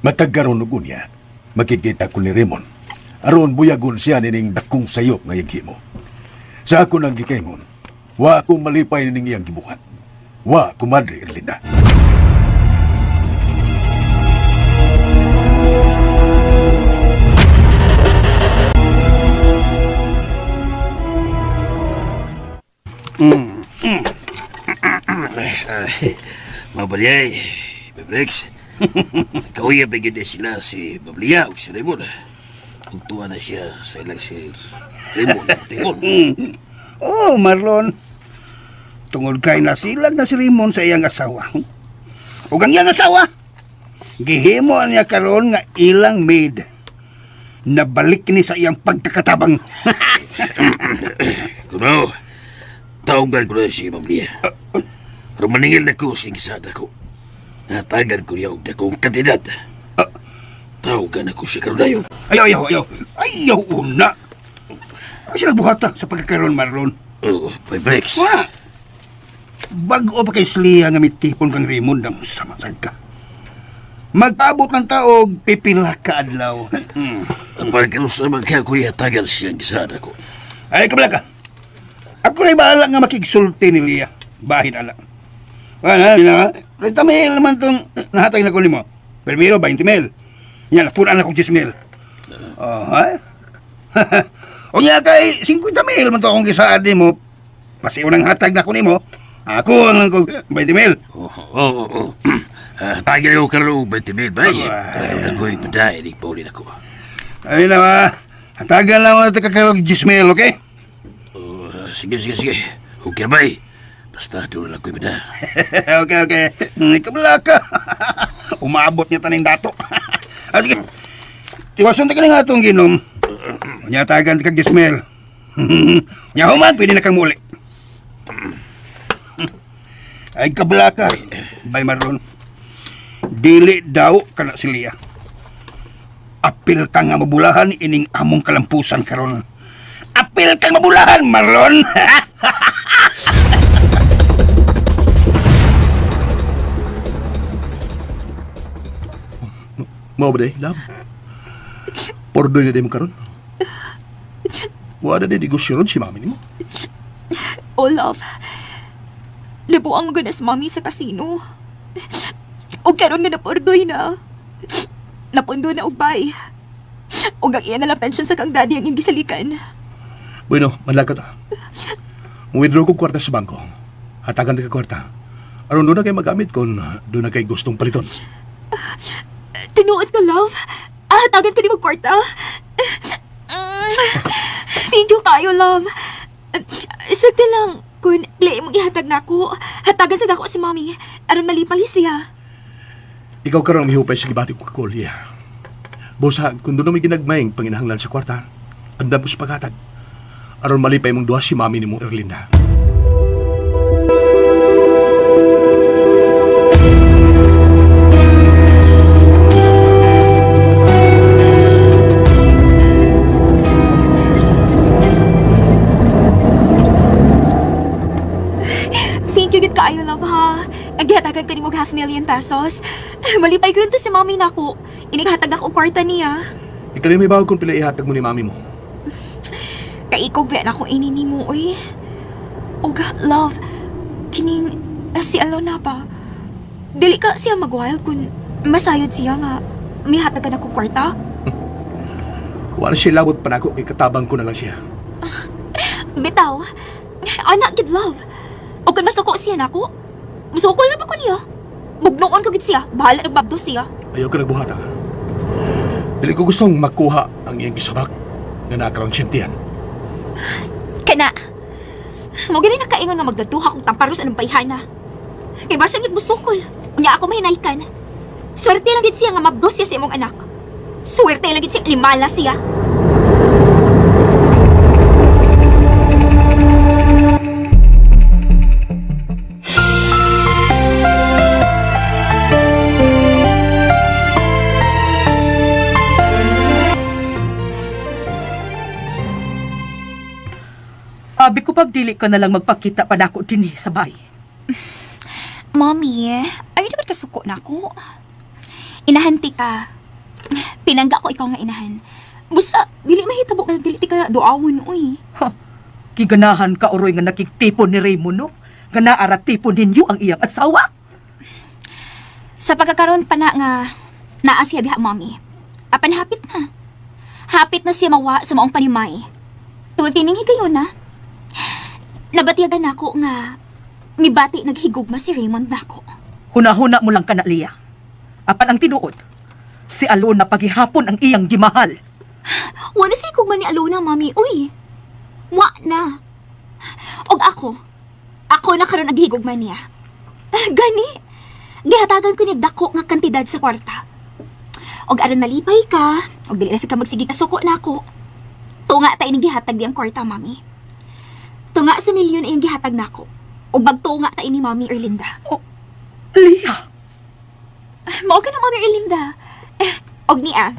matag karon og unya, makikita ko ni Raymond. Aron buyagon siya nining dakong sayop nga iyang himo. Sa ako nang gikaingon, wa ako malipay nining iyang gibuhat. Wa, kumadre Erlinda.
Mabalyay, Bebrex. Kauya pa gyud na sila si Babliya ug si Raymond. Ug tuwa na siya sa ilang si Raymond Timon.
Oh, Marlon. Tungod kay nasilag na si Raymond sa iyang asawa. Ug ang iyang asawa, gihimo niya karon nga ilang maid. Nabalik ni sa iyang pagkakatabang.
Kuno, tawagan ko na si Babliya. Rumaningil na ko sa gisada ko. Natagan ko niya og dakong kantidad. Tawagan ako siya karon dayon.
Ayaw, ayaw, ayaw. Ayaw una. Ay, sila buhata sa pagkakaroon, Marlon.
Oh, Bebrex.
Wa! Bago pa kay Slia nga mitipon kang Raymond ang samasag ka. Mag-abot ng taog, pipila ka adlaw.
Ang karon sa mga kuya tagal siya ang gisada ko.
Ay, kabla ka. Ako na'y bahala nga makigsulti ni Lia. Bahin ala. Wala, na, na. 30 mil man itong nahatag na ko nimo. Primero, 20 mil. Yan, napunan ako 10 mil. Oh, ha? O nga kay 50 mil man to akong gisaad nimo. Pasiw ng hatag na ko nimo. Ako ang ko 20 mil.
Oo, oo, oo. Ah, Tagay ko karon og 20 mil, bay. Pero nagoy paday, di paulin ako.
Ay na ba? Hatagan lang ako kakaroon 10 mil, okay?
Oh, sige, sige, sige. Okay, bay. Basta doon lang ko'y bida.
Okay, okay. Kabla ka. Umabot niya taning dato. Ah, sige. Tiwason ta ka na nga itong ginom. Nyatagan kag 10 mil. Nya human, pwede na kang muli. Ay, kabla ka. Bay Marlon. Dili daw kana si Lia. Apil ka nga mabulahan ining among kalampusan karon. Apil kang mabulahan, Marlon!
Mao ba day, love? Pordoy na day mo karon. Wala na day negosyo ron si mami nimo.
Oh, love. Nabuang mo si mami sa kasino. O karon nga napordoy na. Napundo na og bay. Og ang iya na lang pension sa kang daddy ang iyang gisalikan.
Bueno, manlakat ah. Withdraw ko kwarta sa bangko. Hatagan ka kwarta. Aron doon na kay magamit kung doon na kay gustong paliton.
Tinuod ka, love. Ah, hatagan ko ni mo kwarta. Thank you kayo, love. Sagdi lang, kung lay mong ihatag na ako, hatagan sa dako si mami. Aron malipay siya.
Ikaw karon ang mihupay sa gibati ko kakulya. Busa, kung doon na may ginagmayng panginahanglan sa kwarta, andam ko sa paghatag. Aron malipay mong duha si mami ni mo, Erlinda.
Thank you gid kaayo, love, ha. Ang gihatagan ko ni mo 500,000 pesos. Malipay ko rin to si mami nako. Inighatag na ko og kwarta niya.
Ikaw may bago kung pila ihatag mo ni mami mo.
Kaikog ba na ako ini nimo oy. Og love, kining si Alona pa. Dili ka siya mag-wild kung masayod siya nga mihatag ka na kong kwarta.
Wala siya labot pa nako kay katabang ko na lang siya.
Bitaw, anak gid love. O kung masuko siya nako, musuko na ba ko niya? Bugnoon ko gid siya, bahala nagbabdo siya.
Ayaw ka nagbuhat ha. Dili ko gustong makuha ang iyang gisabak nga nakaroon siyang tiyan.
Kana, mo gani nakaingon nga magdatuha kong tamparos anong bayhana. Kay basta gid musukol, unya ako mahinaykan. Swerte lang gid siya nga mabdos siya sa imong anak. Swerte lang gid siya limala siya.
Abi ko pag dili ka na lang magpakita pa nako dinhi sa bay.
Mommy, ayaw naman kasuko na ako. Inahan ti ka. Pinangga ko ikaw nga inahan. Busa, dili mahitabo ka, dili ti ka duawon, uy.
Ha, giganahan ka uroy nga nakigtipon ni Raymond, no? Nga naara tipon ninyo ang iyang asawa.
Sa pagkakaroon pa na nga naa siya diha, mommy. Apan hapit na. Hapit na siya mawa sa maong panimay. Tuwag tining higayon na. Nabatiyagan ako nga mibati naghigugma si Raymond nako.
Hunahuna mo lang ka na, Lia. Apan ang tinuod, si Alona paghihapon ang iyang gimahal.
Wala siya higugma ni Alona, mami. Uy, wa na. Og ako, ako na karon naghigugma niya. Gani, gihatagan ko niya dako nga kantidad sa kwarta. Og aron malipay ka, og dili na sa ka magsige kasuko na ako. Tunga ta ining gihatag diyang kwarta, mami. Tunga sa milyon iyang gihatag nako. Og magtunga ta ini mami Erlinda.
Oh, Lia!
Mao ka na, mami Erlinda. Eh, og niya,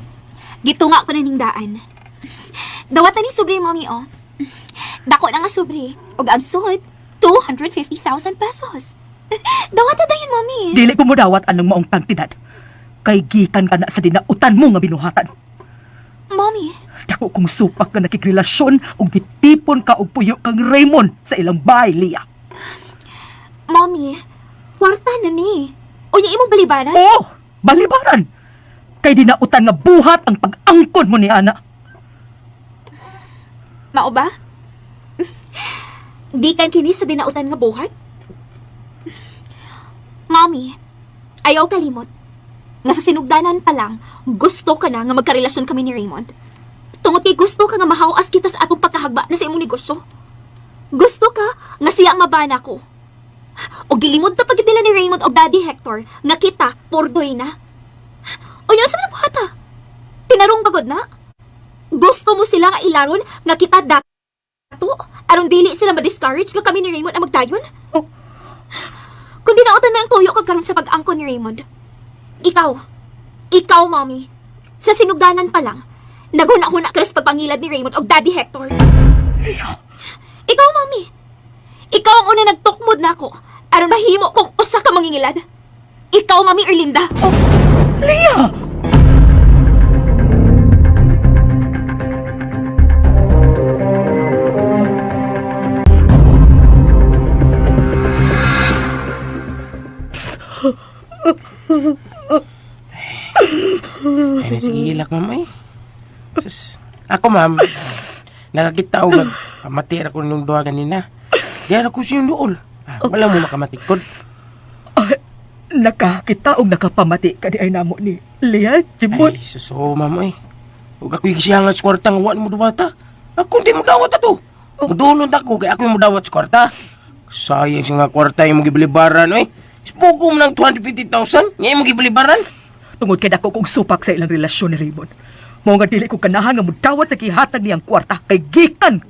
gitunga ko na ning daan. Dawatan ni sobre, mami, oh. Dako na nga sobre. Og ang suod, 250,000 pesos. Dawatan dayon, mami.
Dili ko mo dawat anong maong kantidad. Kay gikan ka na sa dinautan mo nga binuhatan.
Mami,
Dako kong supak nga nakikrelasyon ug gitipon ka og puyo kang Raymond sa ilang bahay, Lia.
mami, kwarta na ni. Unya imong balibaran?
Oh, balibaran! Kay dinautan nga buhat ang pag-angkon mo ni Ana.
Mao ba? Gikan kini sa dinautan nga buhat? Mami, ayaw kalimot. Nga sa sinugdanan pa lang, gusto ka na nga magkarelasyon kami ni Raymond. Tungod kay gusto ka nga mahawas kita sa atong pagkahagba na sa imong negosyo. Gusto ka nga siya ang mabana ko. O gilimod na pagid nila ni Raymond o Daddy Hector nga kita pordoy na. O yan sa mga buhata. Tinarong bagod na. Gusto mo sila nga ilaron nga kita dato aron dili sila ma-discourage nga kami ni Raymond ang magdayon?
Oh.
Kung dinautan na ang tuyo kag karon sa pag-angkon ni Raymond. Ikaw, ikaw, mommy, sa sinugdanan pa lang, naghuna-huna ka na sa pagpangilad ni Raymond og Daddy Hector.
Lia!
Ikaw, mommy, ikaw ang una nagtukmod na ako aron mahimo kong usa ka mangingilad. Ikaw, Mami Erlinda.
Oh, Lia!
Ay, sige ilak, ma'am, ay. Sus, ako, ma'am, nakakita og nagpamati ra ko nung duha ganina. Di ra ko siyang duol. Ah, wala mo makamatikod.
Ay, nakakita og nakapamati ka di ay namo ni Lia, Jimboy.
Ay, sus, oh, ma'am, ay. Ug ako'y gisihangat sa kwarta nga wa mo duwata. Ako di mo dawat ato. Mudulon ta ko kay ako yung mudawat sa kwarta. Sayang siya nga kwarta yung gibilibaran, oy. Ispugo mo ng 250,000, nga imong gibilibaran.
Tungod kay dako kong supak sa ilang relasyon ni Raymond. Mao nga dili ko ganahan nga mudawat sa gihatag niyang kwarta kay gikan.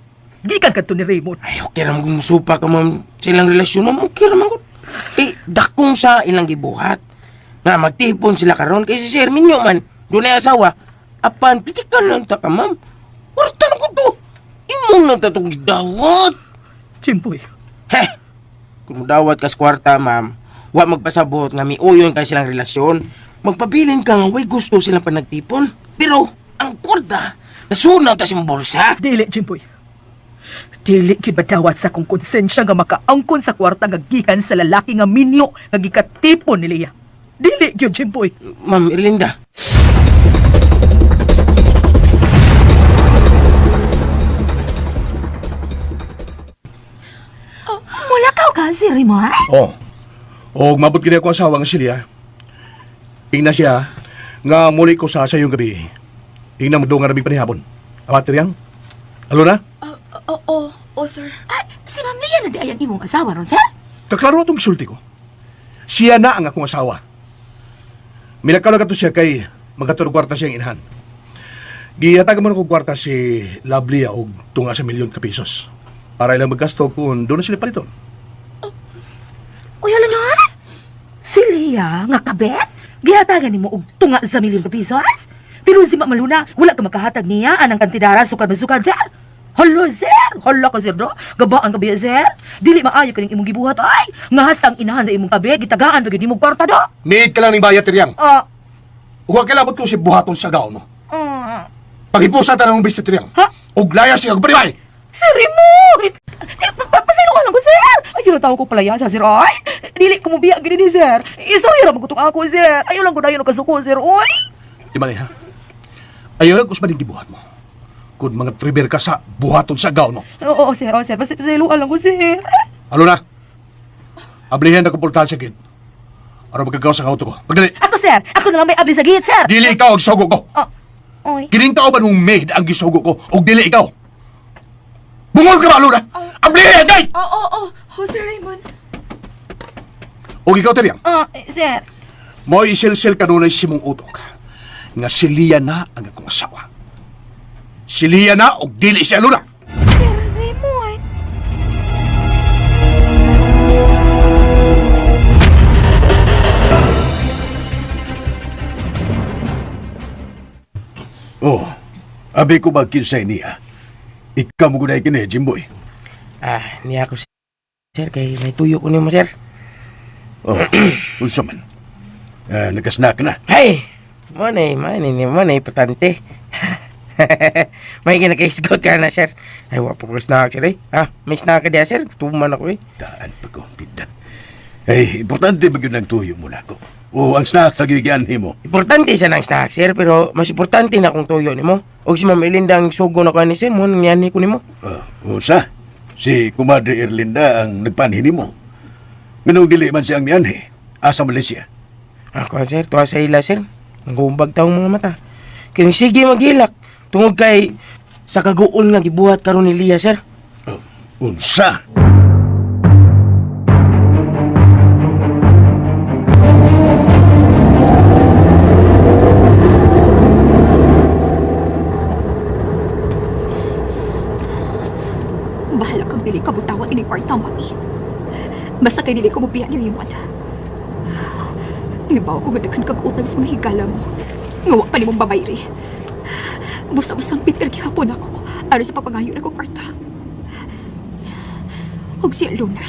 Gikan kadto ni Raymond.
Ay, okay ra man kung musupa ka, ma'am, sa ilang relasyon, ma'am. Okay ra man gud. Eh, dakong sa ilang gibuhat. Nga, magtipon sila karon kay si Sir Minyo man, doon ay asawa. Apan, pitikan lang ta ka, ma'am. Kwarta na ko to. Imo na ta itong gidawat.
Jimboy,
Heh! Kung mudawat ka sa kwarta, ma'am, wa magpasabot nga miuyon kay silang relasyon. Magpabilin ka nga way gusto silang panagtipon. Pero, Ang kwarta, nasunaw ta sa imong bulsa.
Dili, Jimboy. Dili gid madawat sa akong konsensya nga makaangkon sa kwarta nga gikan sa lalaki nga minyo nga gikatipon ni Leah. Dili gyud, Jimboy.
Ma'am Erlinda.
Mula ka ka, si Raymond?
Oh. Og mabot gid ako asawa nga silya. Ingna siya nga muli ko sa sayong gabi. Ingna mo nga raming panihapon. Awat riyang. Aluna?
Oo, oh, sir.
Ay, si Ma'am Leah na di ay ang imong asawa ron, sir?
Kaklaro atong gisulti ko. Siya na ang akong asawa. Milakaw na kato siya kay magkatulog kwarta siyang inahan. Gihatagan mo na kong kwarta si Lovely og tunga sa milyon ka pesos. Para ilang maggasto kung doon na sila paliton.
Uy, hala na. Si Leah nga kabet? Gihatagan nimo og tunga sa milyon ka pesos? Pero si Ma'am Luna, wala ka makahatag niya anang kantidara sukad masukad, sir. Hala, sir! Hala ka, sir, no? Gabaan ka biya, sir? Dili maayo ka ning imong gibuhat, ay! Nga hasta ang inahan sa imong kabet, gitagaan pa gyud nimong kwarta, do!
Need ka lang ning bayad, Tiriang.
Ah,
Huwag kilabot ko si buhaton sa gaon mo.
mm,
Paghipusa tanong mong bista, Tiriang.
Ha?
Og laya siya, baribay!
Sir Raymond! Pasino ka lang ko, sir! Ayaw na tao ko palaya sa sir, ay! Dili ko mubiya gini ni sir. Istorya ra magutong ako, sir. Ayaw lang ko dayon kasuko, sir, oy!
Di ba ha? Ayaw lang kusma gibuhat mo. Kung mga triber ka sa buhaton sa gaon mo.
Oo, sir, oo, sir. Basta pasilo ka lang ko, sir.
Ano na? Ablihan na kumportahan sa gate. Aron magkagaw sa auto ko. Pagdali!
Ako, sir! Ako na lang may abli sa gate, sir!
Dili ikaw ang sugo ko!
Oh, oy.
Kining tao ba mong maid ang gisugo ko o dili ikaw? Bungol ka ba, Luna? Ablihan, gate!
Oo, oo, oh, Sir Raymond.
O ikaw, Teriang,
Ah, eh, sir.
mo'y isilsil kanunay si mong utok nga si Lia na ang akong asawa. Si Lia na o dili si Aluna.
Sir Raymond.
Oh, abi ko ba kinsay niya? Ikaw mo gunay kini, Jimboy.
Ah, niya ako sir kay may tuyo ko nimo sir.
Oh, unsa man? Ah, nagkasnak na.
Hey, mo na mo na importante. May ginakaisgot ka na sir. Ay, wa pa ko snack sir eh. Ah, may snack ka diya sir. Tuman ako eh.
Taan pa ko, pida. Ay, importante ba yun ang tuyo mo na ako? O, ang snack sa gigianhi mo.
Importante sa nang snack sir, pero mas importante na kung tuyo nimo. Og si Ma'am Elinda ang sugo na ko ani sir, mo nang niani ko nimo.
Ah, usa, si Kumadre Erlinda ang nagpanhin nimo. Nganong dili man siya ang nianhi, asa Malaysia.
Ako sir, tuwa sa ila sir. Ang gumbag taong mga mata. Kaya sige maghilak. Tungod kay sa kaguol nga gibuhat karon ni Lia sir.
Oh, unsa?
Bahala kang dili ka butawat ini kwarta, mami. Basta kay dili ko mubiya ni Raymond. Libaw ko gadakan kag utang sa mga higala mo. Ngawa pa nimong babayri. Busa-busang Peter gihapon ako aron sa pagpangayo na ko kwarta. Og si Luna,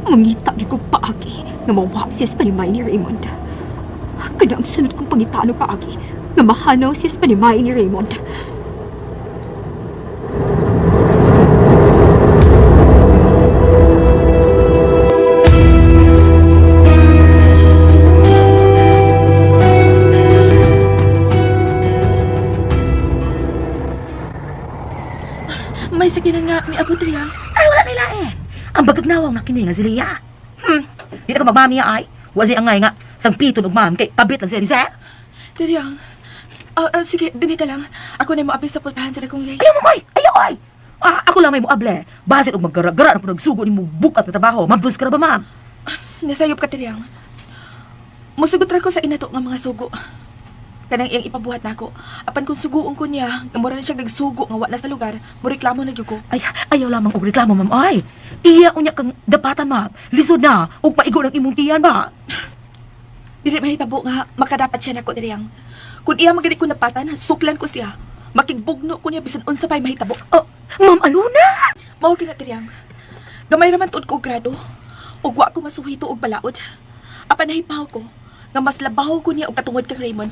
mangita gyud ko paagi nga mawa siya sa panimay ni Raymond. Kada ang sunod kong pangitaan og paagi nga mahanaw siya sa panimay ni Raymond.
May sakinan nga, may abot riyang.
Ay, wala nila eh. Ang bagagnawaw na kini nga si Leah. Di na ka magmami ay. Wa siya angay nga. Sangpiton og ma'am kay kabit lang siya ni sir.
Tiriyang. Ah, sige, dinhi ka lang. Ako na mo apil sa pultahan sa dakong gate.
Ayaw mo, koy! Ayaw, ay! Ah, ako lang may muable. Basin og maggara-gara na po nagsugo ni mo bukat na trabaho. Mabus ka na ba, ma'am?
Nasayop ka, Tiriyang. Musugot ra ko sa inato nga mga sugo. Kanang iyang ipabuhat nako. Apan kung suguon ko niya, nga mura na siya nagsugo nga wa na sa lugar, moreklamo na gyud ko.
Ay, ayaw lamang og reklamo, ma'am. Ay, iya unya kang dapatan, ma'am. Lisod na, og paigo ng imong tiyan ba?
Dili mahitabo nga makadapat siya nako, Tiriyang. Kung iya magani ko napatan, suklan ko siya. Makigbugno ko niya bisan unsa pa'y mahitabo.
Oh, ma'am Aluna!
Mao kina Tiriyang. Gamay raman tuod ko og grado. Ug wa ko masuhito og balaod. Apan nahipaw ko nga mas labaw ko niya og katungod kang Raymond.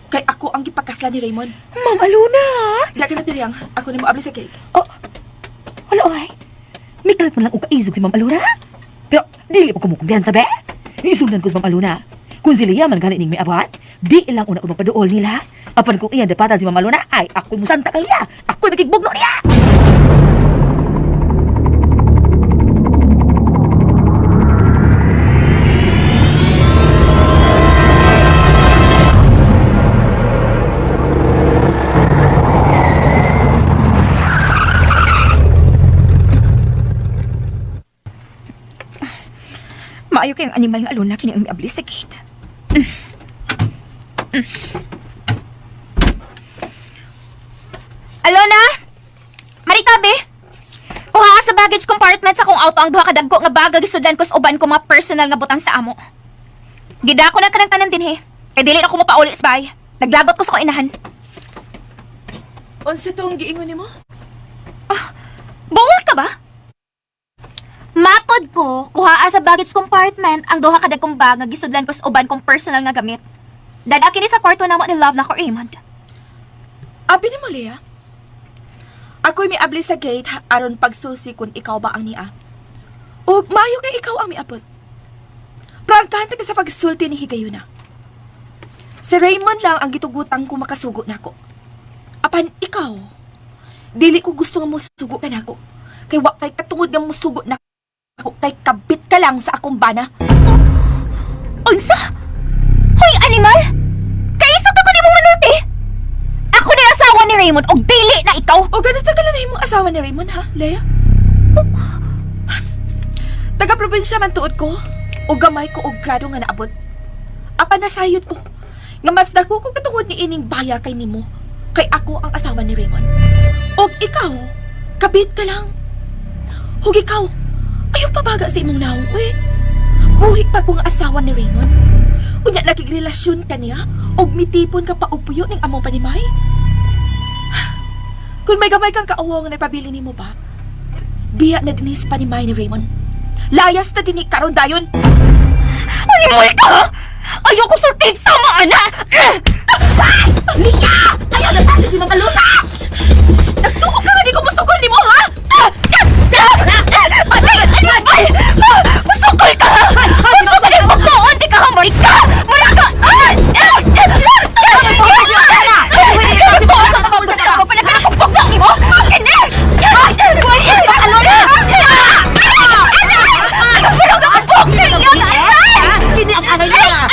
Kay ako ang gipakasla ni Raymond.
Ma'am Aluna!
Di ka na tiriyang. Ako na moabli sa cake.
Oh, wala ay. Mikalat man lang og kaisog si Ma'am Aluna. Pero dili pa ko mo kumpiyansa be. Isundan ko si Ma'am Aluna. Kung sila yaman gani ning may abot, di lang una ko magpaduol nila. Apan kung iyan dapatan si Ma'am Aluna, ay ako'y musanta kaya. Ako'y makigbugno niya.
Maayo kayong animal nga aluna kini ang miabli sa gate. Alona! Marika, be! Kuha sa baggage compartment sa kong auto ang duha ka dagko nga baga gisudlan ko sa uban ko mga personal nga butang sa amo. Gida ko na kanang tanan dinhi. Kay dili na ko mapauli sa bahay. Naglagot ko sa kong inahan.
Unsa tong giingon nimo?
Bungol ka ba? Matod ko, kuhaa sa baggage compartment ang duha ka dagkong bag nga gisudlan ko sa uban kong personal nga gamit. Dada kini sa kwarto namo ni Love na ko Raymond.
Abi nimo, Lea. Ako'y miabli sa gate aron pagsusi kung ikaw ba ang niya. Ug maayo kay ikaw ang miabot. Prangkahan ta ka sa pagsulti ni Higayuna. Si Raymond lang ang gitugutan ko makasugo nako. Apan ikaw, dili ko gusto nga musugo ka nako. Kay wa kay katungod nga musugo nako kay kabit ka lang sa akong bana.
Unsa? Hoy animal! Kaisog ka ko nimo manuti! Ako ni asawa ni Raymond og dili na ikaw.
O ganun sa na imong asawa ni Raymond ha, Lea? Taga-probinsya man tuod ko, o gamay ko og grado nga naabot. Apan nasayod ko, nga mas dako ko katungod ni ining baya kay nimo, kay ako ang asawa ni Raymond. Og ikaw, kabit ka lang. Ug ikaw, ayaw pabaga sa imong naong, uy. Buhi pa kong asawa ni Raymond. Unya nakigrelasyon ka niya, og mitipon ka pa og puyo ning among panimay. Kung may gamay kang kauwaw nga nagpabili nimo ba, biya na dinis panimay ni Raymond. Layas na dinhi karon dayon.
Animal ka! Ayoko sultig sama ana! Lia! Ayaw na tayo si Ma'am Aluna!
Nagtuo ka nga di ko musukol nimo ha? Ah!
Patay! Animal! Musukol ka! Musukol ang bugnoon! Di ka hamoy ka! Mura ka!
Kini ang angay niya.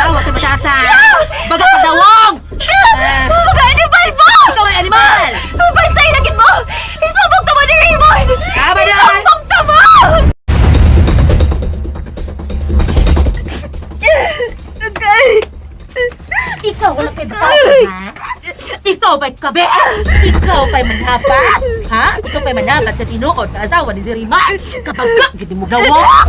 Wa kay matasa. Baga padawong.
Mga animal mo!
Ikaw ay animal.
Bantay lagi mo! Isubok tamo ni Raymond!
Tama na!
Isubok tamo! Okay.
Ikaw wala kay batasan, ha? Ikaw ba'y kabe? Ikaw ba'y manapat? Ha? Ikaw ba'y manapat sa tinuod na asawa ni si Rima? Kapag ka, gini mo gawak!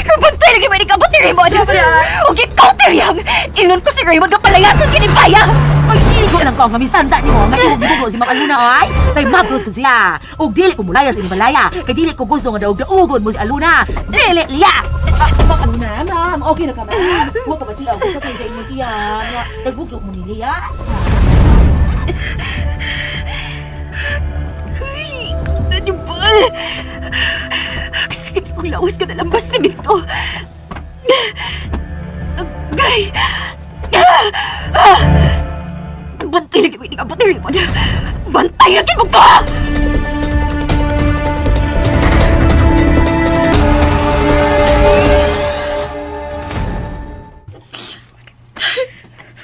Bantay lagi mo ni kabot ni Raymond! Huwag ikaw, Teriyang! Inon ko si Raymond nga palayason kinibaya!
Ay, igo lang ko ang kamisanda ni mo. Nga imong si Mang Aluna, ay! Kay magros ko siya. Ug dili ko mulaya sa imbalaya. Kay dili ko gusto nga daog-daugon mo si Aluna. Dili liya! Mang Aluna, ma'am. Okay na ka, ma'am. Huwag ka ba tiyaw? Gusto kayo sa imong tiya. Nga, Nagbuslok mo ni Liya.
Ay, Animal! Sakit sa kong lawas ka na lang ba simento? Agay! Bantay lagi mo ini abot ni Raymond! Bantay lagi mo ka!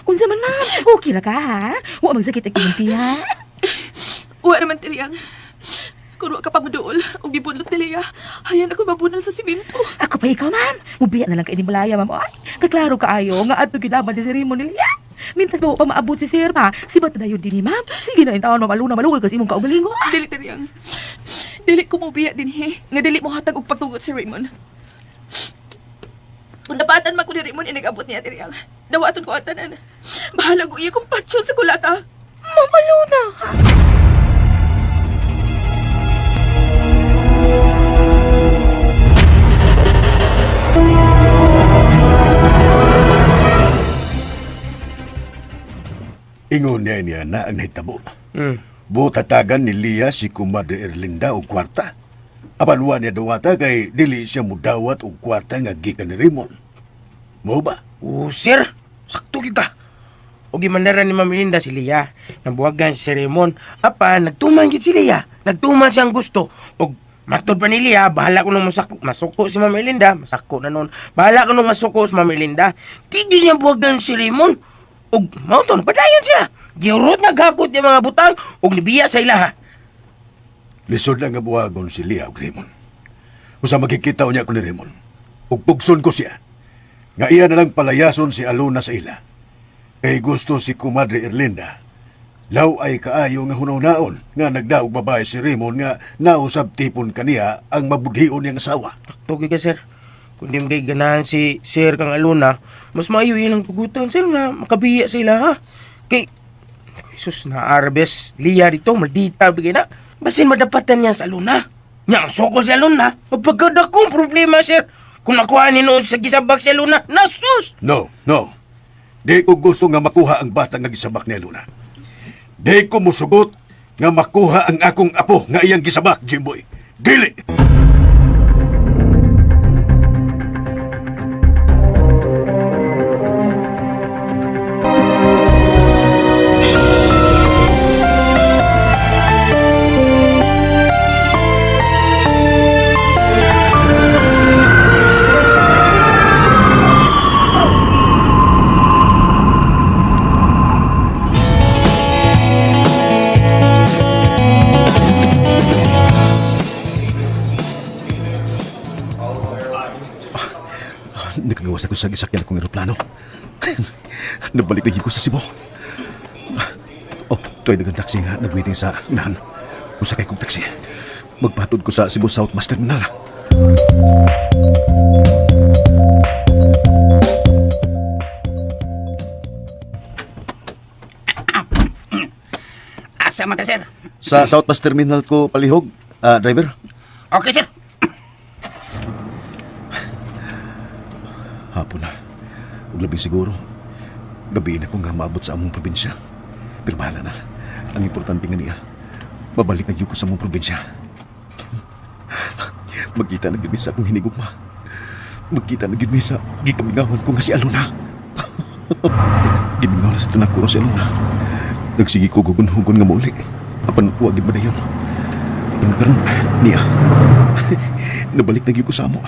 Unsa man, ma'am? Okay ra ka, ha? Wa man sakit ang imong tiya.
Wa naman tiriyang. Kung wa ka pa moduol, ug gibunlot ni Lea, hayan ako mabunol sa simento.
Ako pa ikaw, ma'am. Mubiya na lang kay Malaya, ma'am. Ay, kaklaro kaayo nga adto gyud si Sir Raymond nila. Mintas ba wa pa maabot si Sir, ma? Si ba't na yun din ni ma'am? Sige na intaon, ma'am Aluna, maluoy kasi imong kaugalingon.
Dili tiriyang. Dili ko mobiya dinhi, nga dili mo hatag og pagtugot si Raymond. Kung napatan man ko ni Raymond inigabot niya tiriyang. Dawaton ko ang tanan. Bahala ko iya kong patsyon sa kulata.
Ma'am Aluna!
Ingon niya niya na ang nahitabo. Butatagan ni Lia si Kumadre Erlinda og kwarta. Apan wa niya duwata kay dili siya mudawat og kwarta nga gikan ni Raymond. Mo ba?
Oh, sir, sakto kita. O gimandara ni Ma'am Linda si Lia. Nabuwagan si Sir Raymond. Apa, nagtuman gid si Lia. Nagtuman siyang gusto. Og matod pa ni Lia, bahala ko nung masako, masuko si Ma'am Linda. Masako na nun. Bahala ko nung masuko si Ma'am Linda. Tigil niya buwagan si Raymond. Og mao to, napadayon siya. Giurot nga gakot yung mga butang og nibiya sa ilaha.
Lisod lang nga buwagon si Lia og Raymond. Usa magkikita unya ko ni Raymond. Ug pugson ko siya. Nga iya na lang palayason si Alona sa ila. Kay gusto si Kumadre Erlinda. Law ay kaayo nga hunaw-naon nga nagdaog babae si Raymond nga nausab tipon kaniya ang mabudhion niyang asawa.
Tugi ka, sir. Kung di mo kay ganahan si Sir kang Aluna, mas maayo yun ang pugutan, sir, nga makabiya sila, ha? Kay, Jesus na Arbes, Lia dito, maldita, bigay na. Basin madapatan niya sa Aluna. Nya, ang soko si Aluna, mapagkada kong problema, sir. Kung nakuha ni noon sa gisabak si Aluna, nasus!
No, no. Di ko gusto nga makuha ang bata nga gisabak ni Aluna. Di ko musugot nga makuha ang akong apo nga iyang gisabak, Jimboy. Dili! Nakagawas ako sa gisakyan akong eroplano. Nabalik na ko sa Cebu. Oh, tuwa'y dagang taxi nga nagwaiting sa unahan. Musakay kong taxi. Magpatod ko sa Cebu South Bus Terminal.
Asa man ta, sir?
Sa South Bus Terminal ko palihog, driver.
Okay, sir.
Hapon na. Ug labing siguro. Gabiin ako nga maabot sa among probinsya. Pero bahala na. Ang importante nga niya, babalik na gyud ko sa among probinsya. Magkita na gyud mi sa akong hinigugma. Magkita na gyud mi sa gikamingawan ko nga si Alona. Gimingaw na sa tunakuro si Alona. Nagsige ko gugun-hugon nga mauli. Apan wa gyud ba dayon. Apan karon niya. Nabalik na gyud ko sa amo.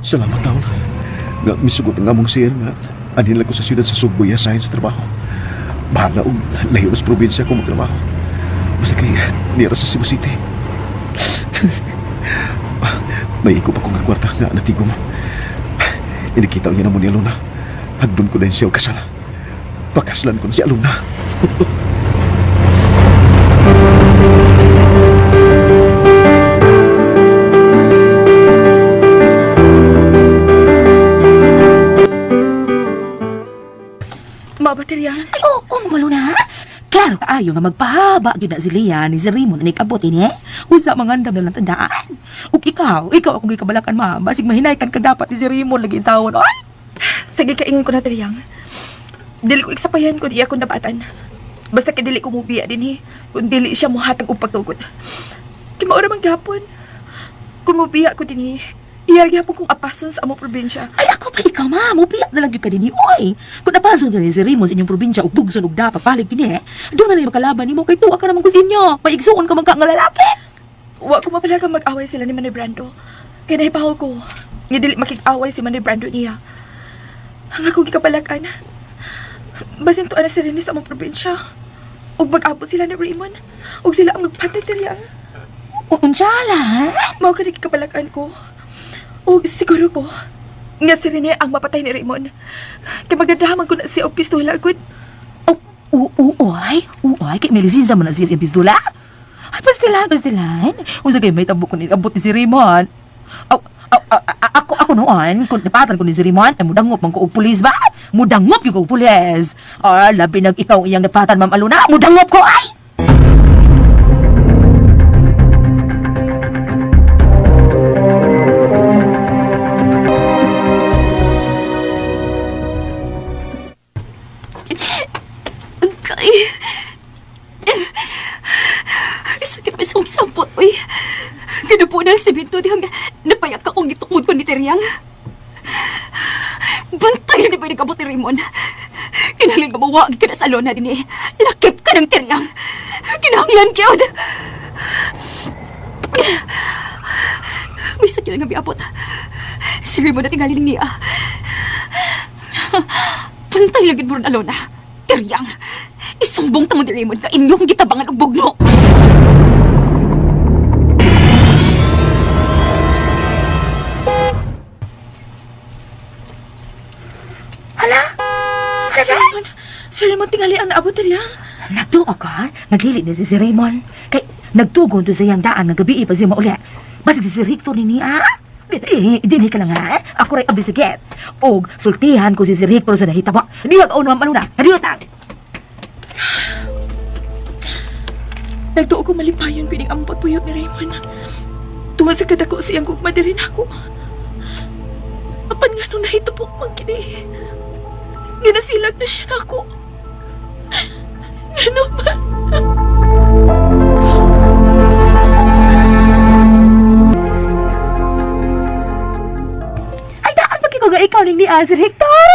Salamat taon. Nga misugot ang among sir nga anhin lang ko sa siyudad sa Sugbo ya sahin sa trabaho. Bahala og layo na sa probinsya ko magtrabaho. Basta kay nira sa Cebu City. May ikop ako nga kwarta nga natigom. Inikita niya na mo ni Alona. Hagdon ko din siya og kasal. Pakaslan ko na si Alona.
Mabaterya.
Ay, oo, oh, Ma'am Aluna. Klaro kaayo nga magpahaba gyud na si Lia ni si Raymond ni kabot ini. Unsa mangandam na lang tandaan. Ug ikaw, ikaw akong gikabalakan ma'am. Basig mahinaykan ka dapat ni si Raymond lagi tawon. Ay,
Sige, kaingon ko na teriyang. Dili ko iksapayan kung iya kong nabatan. Basta kay dili ko mubiya din eh. Kung dili siya muhatag og pagtugot. Kay maura man gihapon. Kung mubiya ko din eh, iya gihapon kong apason sa among probinsya.
Ay, ako pa ikaw, ma'am. Upiyak na lang yun ka din, oy. Kung napasok ka ni si Raymond sa inyong probinsya ug bugson ug dapa, palig din eh. Doon na lang makalaban nimo kay tuwa ka naman ko sa inyo. Maigsuon ka man ka nga lalaki.
Wa ko mapalagang mag-away sila ni Manoy Brando. Kay nahibaw ko, nga dili makig-away si Manoy Brando niya. Ang ako gikabalakan. Basin tuan na si Rene sa among probinsya. Ug mag-abot sila ni Raymond. Ug sila ang magpatay teriyang.
Unsa la, ha?
Mao ka gikabalakan ko. Ug siguro ko nga si Rene ang mapatay ni Raymond. Kay magdadahaman ko na siya og pistola gud.
Oh, uy, uy, kay may lisensya man na siya sa pistola. Ay, pastilan, pastilan. Unsa kay may tabo ko ni abot ni si Raymond. Aw, aw, aw, ako ako noon, kung napatan ko ni si Raymond, ay mudangop man ko og pulis ba? Mudangop yung og pulis. Ah, labi nag ikaw iyang napatan, Ma'am Aluna. Mudangop ko ay!
Kay... Uy, kinupo na si Binto dihang napayak akong gitukod ko ni Teriang. Bantay na di ba nagabot ni Raymond? Kinahanglan ka mawag ka na sa lona din eh. Lakip ka ng Teriang. Kinahanglan kyod. May sakit nga biabot. Si Raymond at tingali niya. Bantay na gid mo ron, Alona. Teriang. Isumbong ta mo ni Raymond ka inyong gitabangan og bugno.
Sir Raymond, Sir Raymond, tingali ang naabot niya.
Nagtuo ka, nagdili ni si Sir Raymond. Kay nagtugon to sa iyang daan nga gabi pa siya mauli. Basig si Sir Hector ni niya. Eh, dinhi ka lang ha. Ako ray abli sa. Og sultihan ko si Sir Hector sa nahitabo. Diha ka ma'am Aluna. Adiyo tag.
Nagtuo ko malipayon ko ining among pagpuyop ni Raymond. Tuwa sa kadako siyang gugma diri nako. Apan nga nung nahitubok man kini. Ginasilag na siya nako. Ngano ba?
Ay daan pa ko nga ikaw ning niya Sir Hector.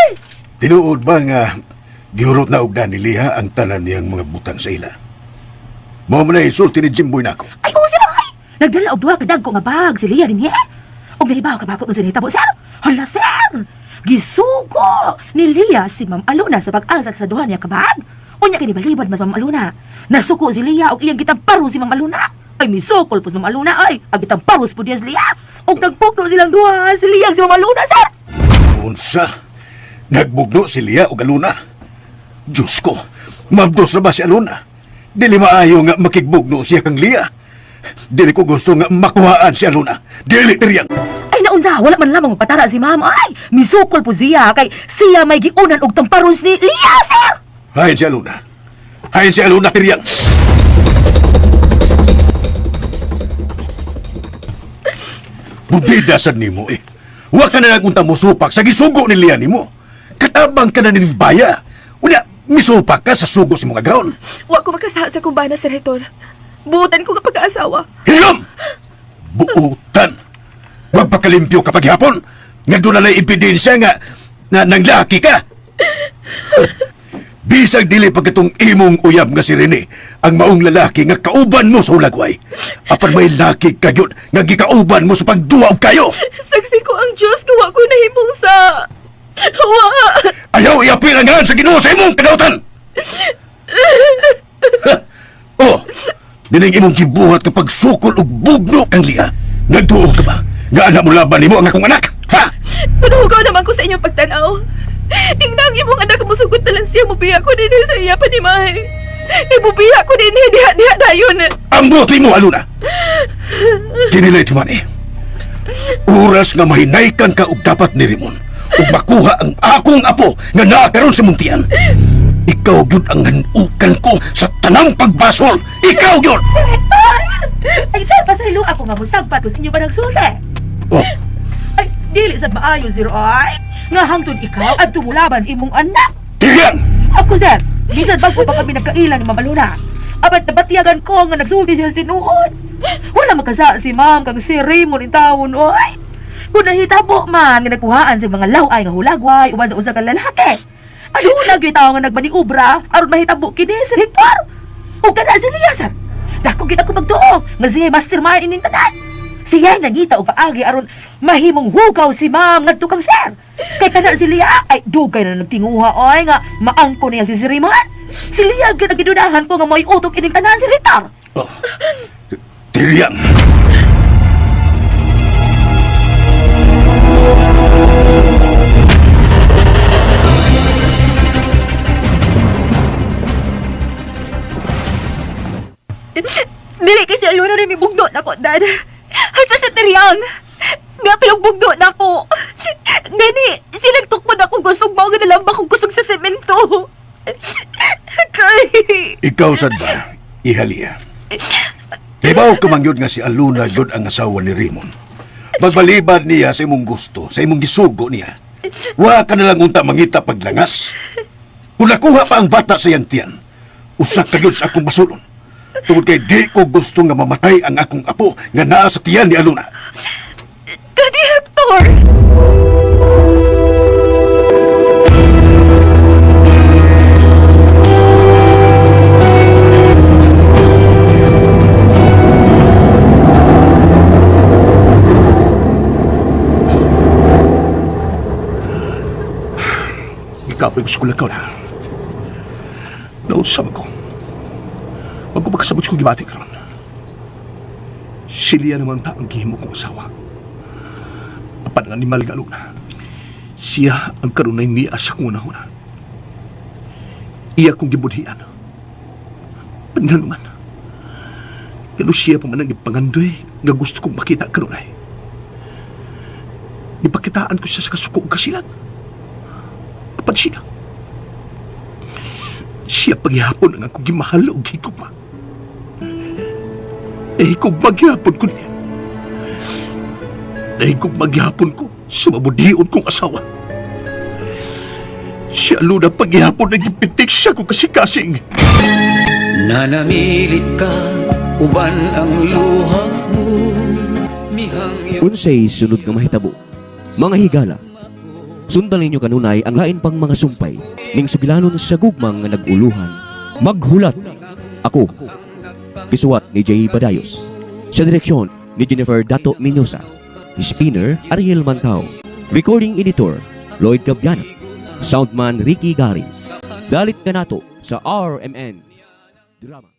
Tinuod ba nga gihurot na og ni Liha ang tanan niyang mga butang sa ila? Mao man ay sulti ni Jimboy nako.
Ay oo sir ay. Nagdala og duha ka dagko nga bag si Lia dinhi. Og nahibaw ka ba ko sa nahitabo sir? Hala sir. Gisugo ni Lia si Ma'am Aluna sa pag-alsat sa duha niya ka bag. Unya kini balibad mas Ma'am Aluna. Nasuko si Lia og iyang gitamparo si Ma'am Aluna. Ay misukol po si Ma'am Aluna ay. Ang gitamparos po niya si Lia. Og nagpukno silang duha si Lia ug si Ma'am Aluna sir.
Unsa? Nagbugno si Lia og Aluna. Diyos ko, mabdos na ba si Aluna? Dili maayo nga makigbugno siya kang Lia. Dili ko gusto nga makuhaan si Aluna. Dili tiryang.
Ay naunsa, wala man lamang mapatara si Ma'am. Ay, misukol po siya kay siya may giunan og tamparos ni Lia sir.
Hayin si Aluna. Hayin si Aluna tiryang. Bubida sad nimo eh. Wa ka na nagunta mo supak sa gisugo ni Lia nimo. Katabang ka na ning baya. Unya, misupak ka sa sugo sa mga ground.
Wa ko makasaha sa kumbana, Sir Hector. Buutan ko nga pag-aasawa.
Hilom! Buutan! Huwag pakalimpyo kapag hapon! Nga doon na ebidensya nga na nanglaki ka! Bisag dili pagkatong imong uyab nga si Rene, ang maong lalaki nga kauban mo sa hulagway. Apan may laki ka gyud nga gikauban mo sa pagduwa og kayo.
Saksi ko ang Diyos nga wa ko nahimong sa... Wa!
Ayaw iapil ang sa Ginoo sa imong kadautan. Ha? Oh, dining imong gibuhat kapag sukol og bugno kang Lia. Nagduo ka ba? Nga anak mo laban nimo ang akong anak? Ha?
Panuhugaw naman ko sa inyong pagtanaw. Tingnan ang imong anak musugot na lang siya mubiya ko din sa iya panimahe. Imubiya ko din diha-diha dayon.
Ang buti mo, Aluna. Kinilay timani. Oras nga mahinaykan ka og dapat ni Rimon ug makuha ang akong apo nga naa karon sa muntian. Ikaw gyud ang hanukan ko sa tanang pagbasol. Ikaw gyud.
Ay sir, pasaylo ako nga mosagpat ko sa inyo ba nagsulti.
Oh,
Ay, dili sad maayo sir ay. Nga hangtod ikaw at tumulaban sa imong anak.
Tiryan!
Ako sir, bisan bago pa kami nagkailan ni Ma'am Aluna. Abat nabatiyagan ko nga nagsulti siya sa tinuod. Wala makasa si ma'am kang si Raymond in taon, oy. Kung nahitabo man nga nagkuhaan sa mga laway nga hulagway uban sa usa ka lalaki. Aluna gyud tawo nga nagmaniobra aron mahitabo kini si Hector. O kana si Lia sir. Dako gid ako magtuo nga siya mastermind ining tanan. Siya nangita og paagi aron mahimong hugaw si ma'am ngadto kang sir. Kay kana si Lia ay dugay na nagtinguha oy nga maangko niya si Sir Raymond. Si Lia gyud ang gidudahan ko nga may utok ining tanan si Hector.
Oh, Tiryan!
Dili kasi Alona rin may bugno na ko, Dad. Hasta sa Teriang. Nga pinag bugno na ko. Gani, sinagtukmod ako kusog mao nga nalamba kong kusog sa semento. Kay...
Ikaw sad ba, ihalia? Hibaw ka man gyud nga si Aluna gyud ang asawa ni Raymond. Magbalibad niya sa imong gusto, sa imong gisugo niya. Wa ka na lang unta mangita paglangas. Kung nakuha pa ang bata sa iyang tiyan, usa ka gyud sa akong basulon. Tungod kay di ko gusto nga mamatay ang akong apo nga naa sa tiyan ni Aluna.
Daddy Hector!
Gikapoy ko sa kulakaw na. Nausap ko. Wag ko makasabot kong gibati karon. Silya naman ta ang gihimo kong asawa. Apan ang animal galo na. Siya ang karunay niya sa kong unahuna. Iya kong gibudhian. Panganuman. Pero siya pa man ang ipangandoy nga gusto kong makita kanunay. Ipakitaan ko siya sa kasuko ug kasilat. Apan siya. Siya paghihapon ang akong gimahal o gigugma. Nahigugma gihapon ko niya. Nahigugma gihapon ko sa mabudion kong asawa. Siya luna paghihapon ang gipitik siya kong kasikasing.
Nanamilit ka uban ang luha mo Mihangyo
Unsay sunod nga mahitabo? Mga higala, sundan ninyo kanunay ang lain pang mga sumpay ning sugilanon sa gugmang nga nag-uluhan. Maghulat. Ako. Gisuwat ni Jay Badayos. Sa direksyon ni Jennifer Dato Minosa. Spinner Ariel Mantao. Recording editor Lloyd Gabiana. Soundman Ricky Gari. Dalit kanato sa RMN. Drama.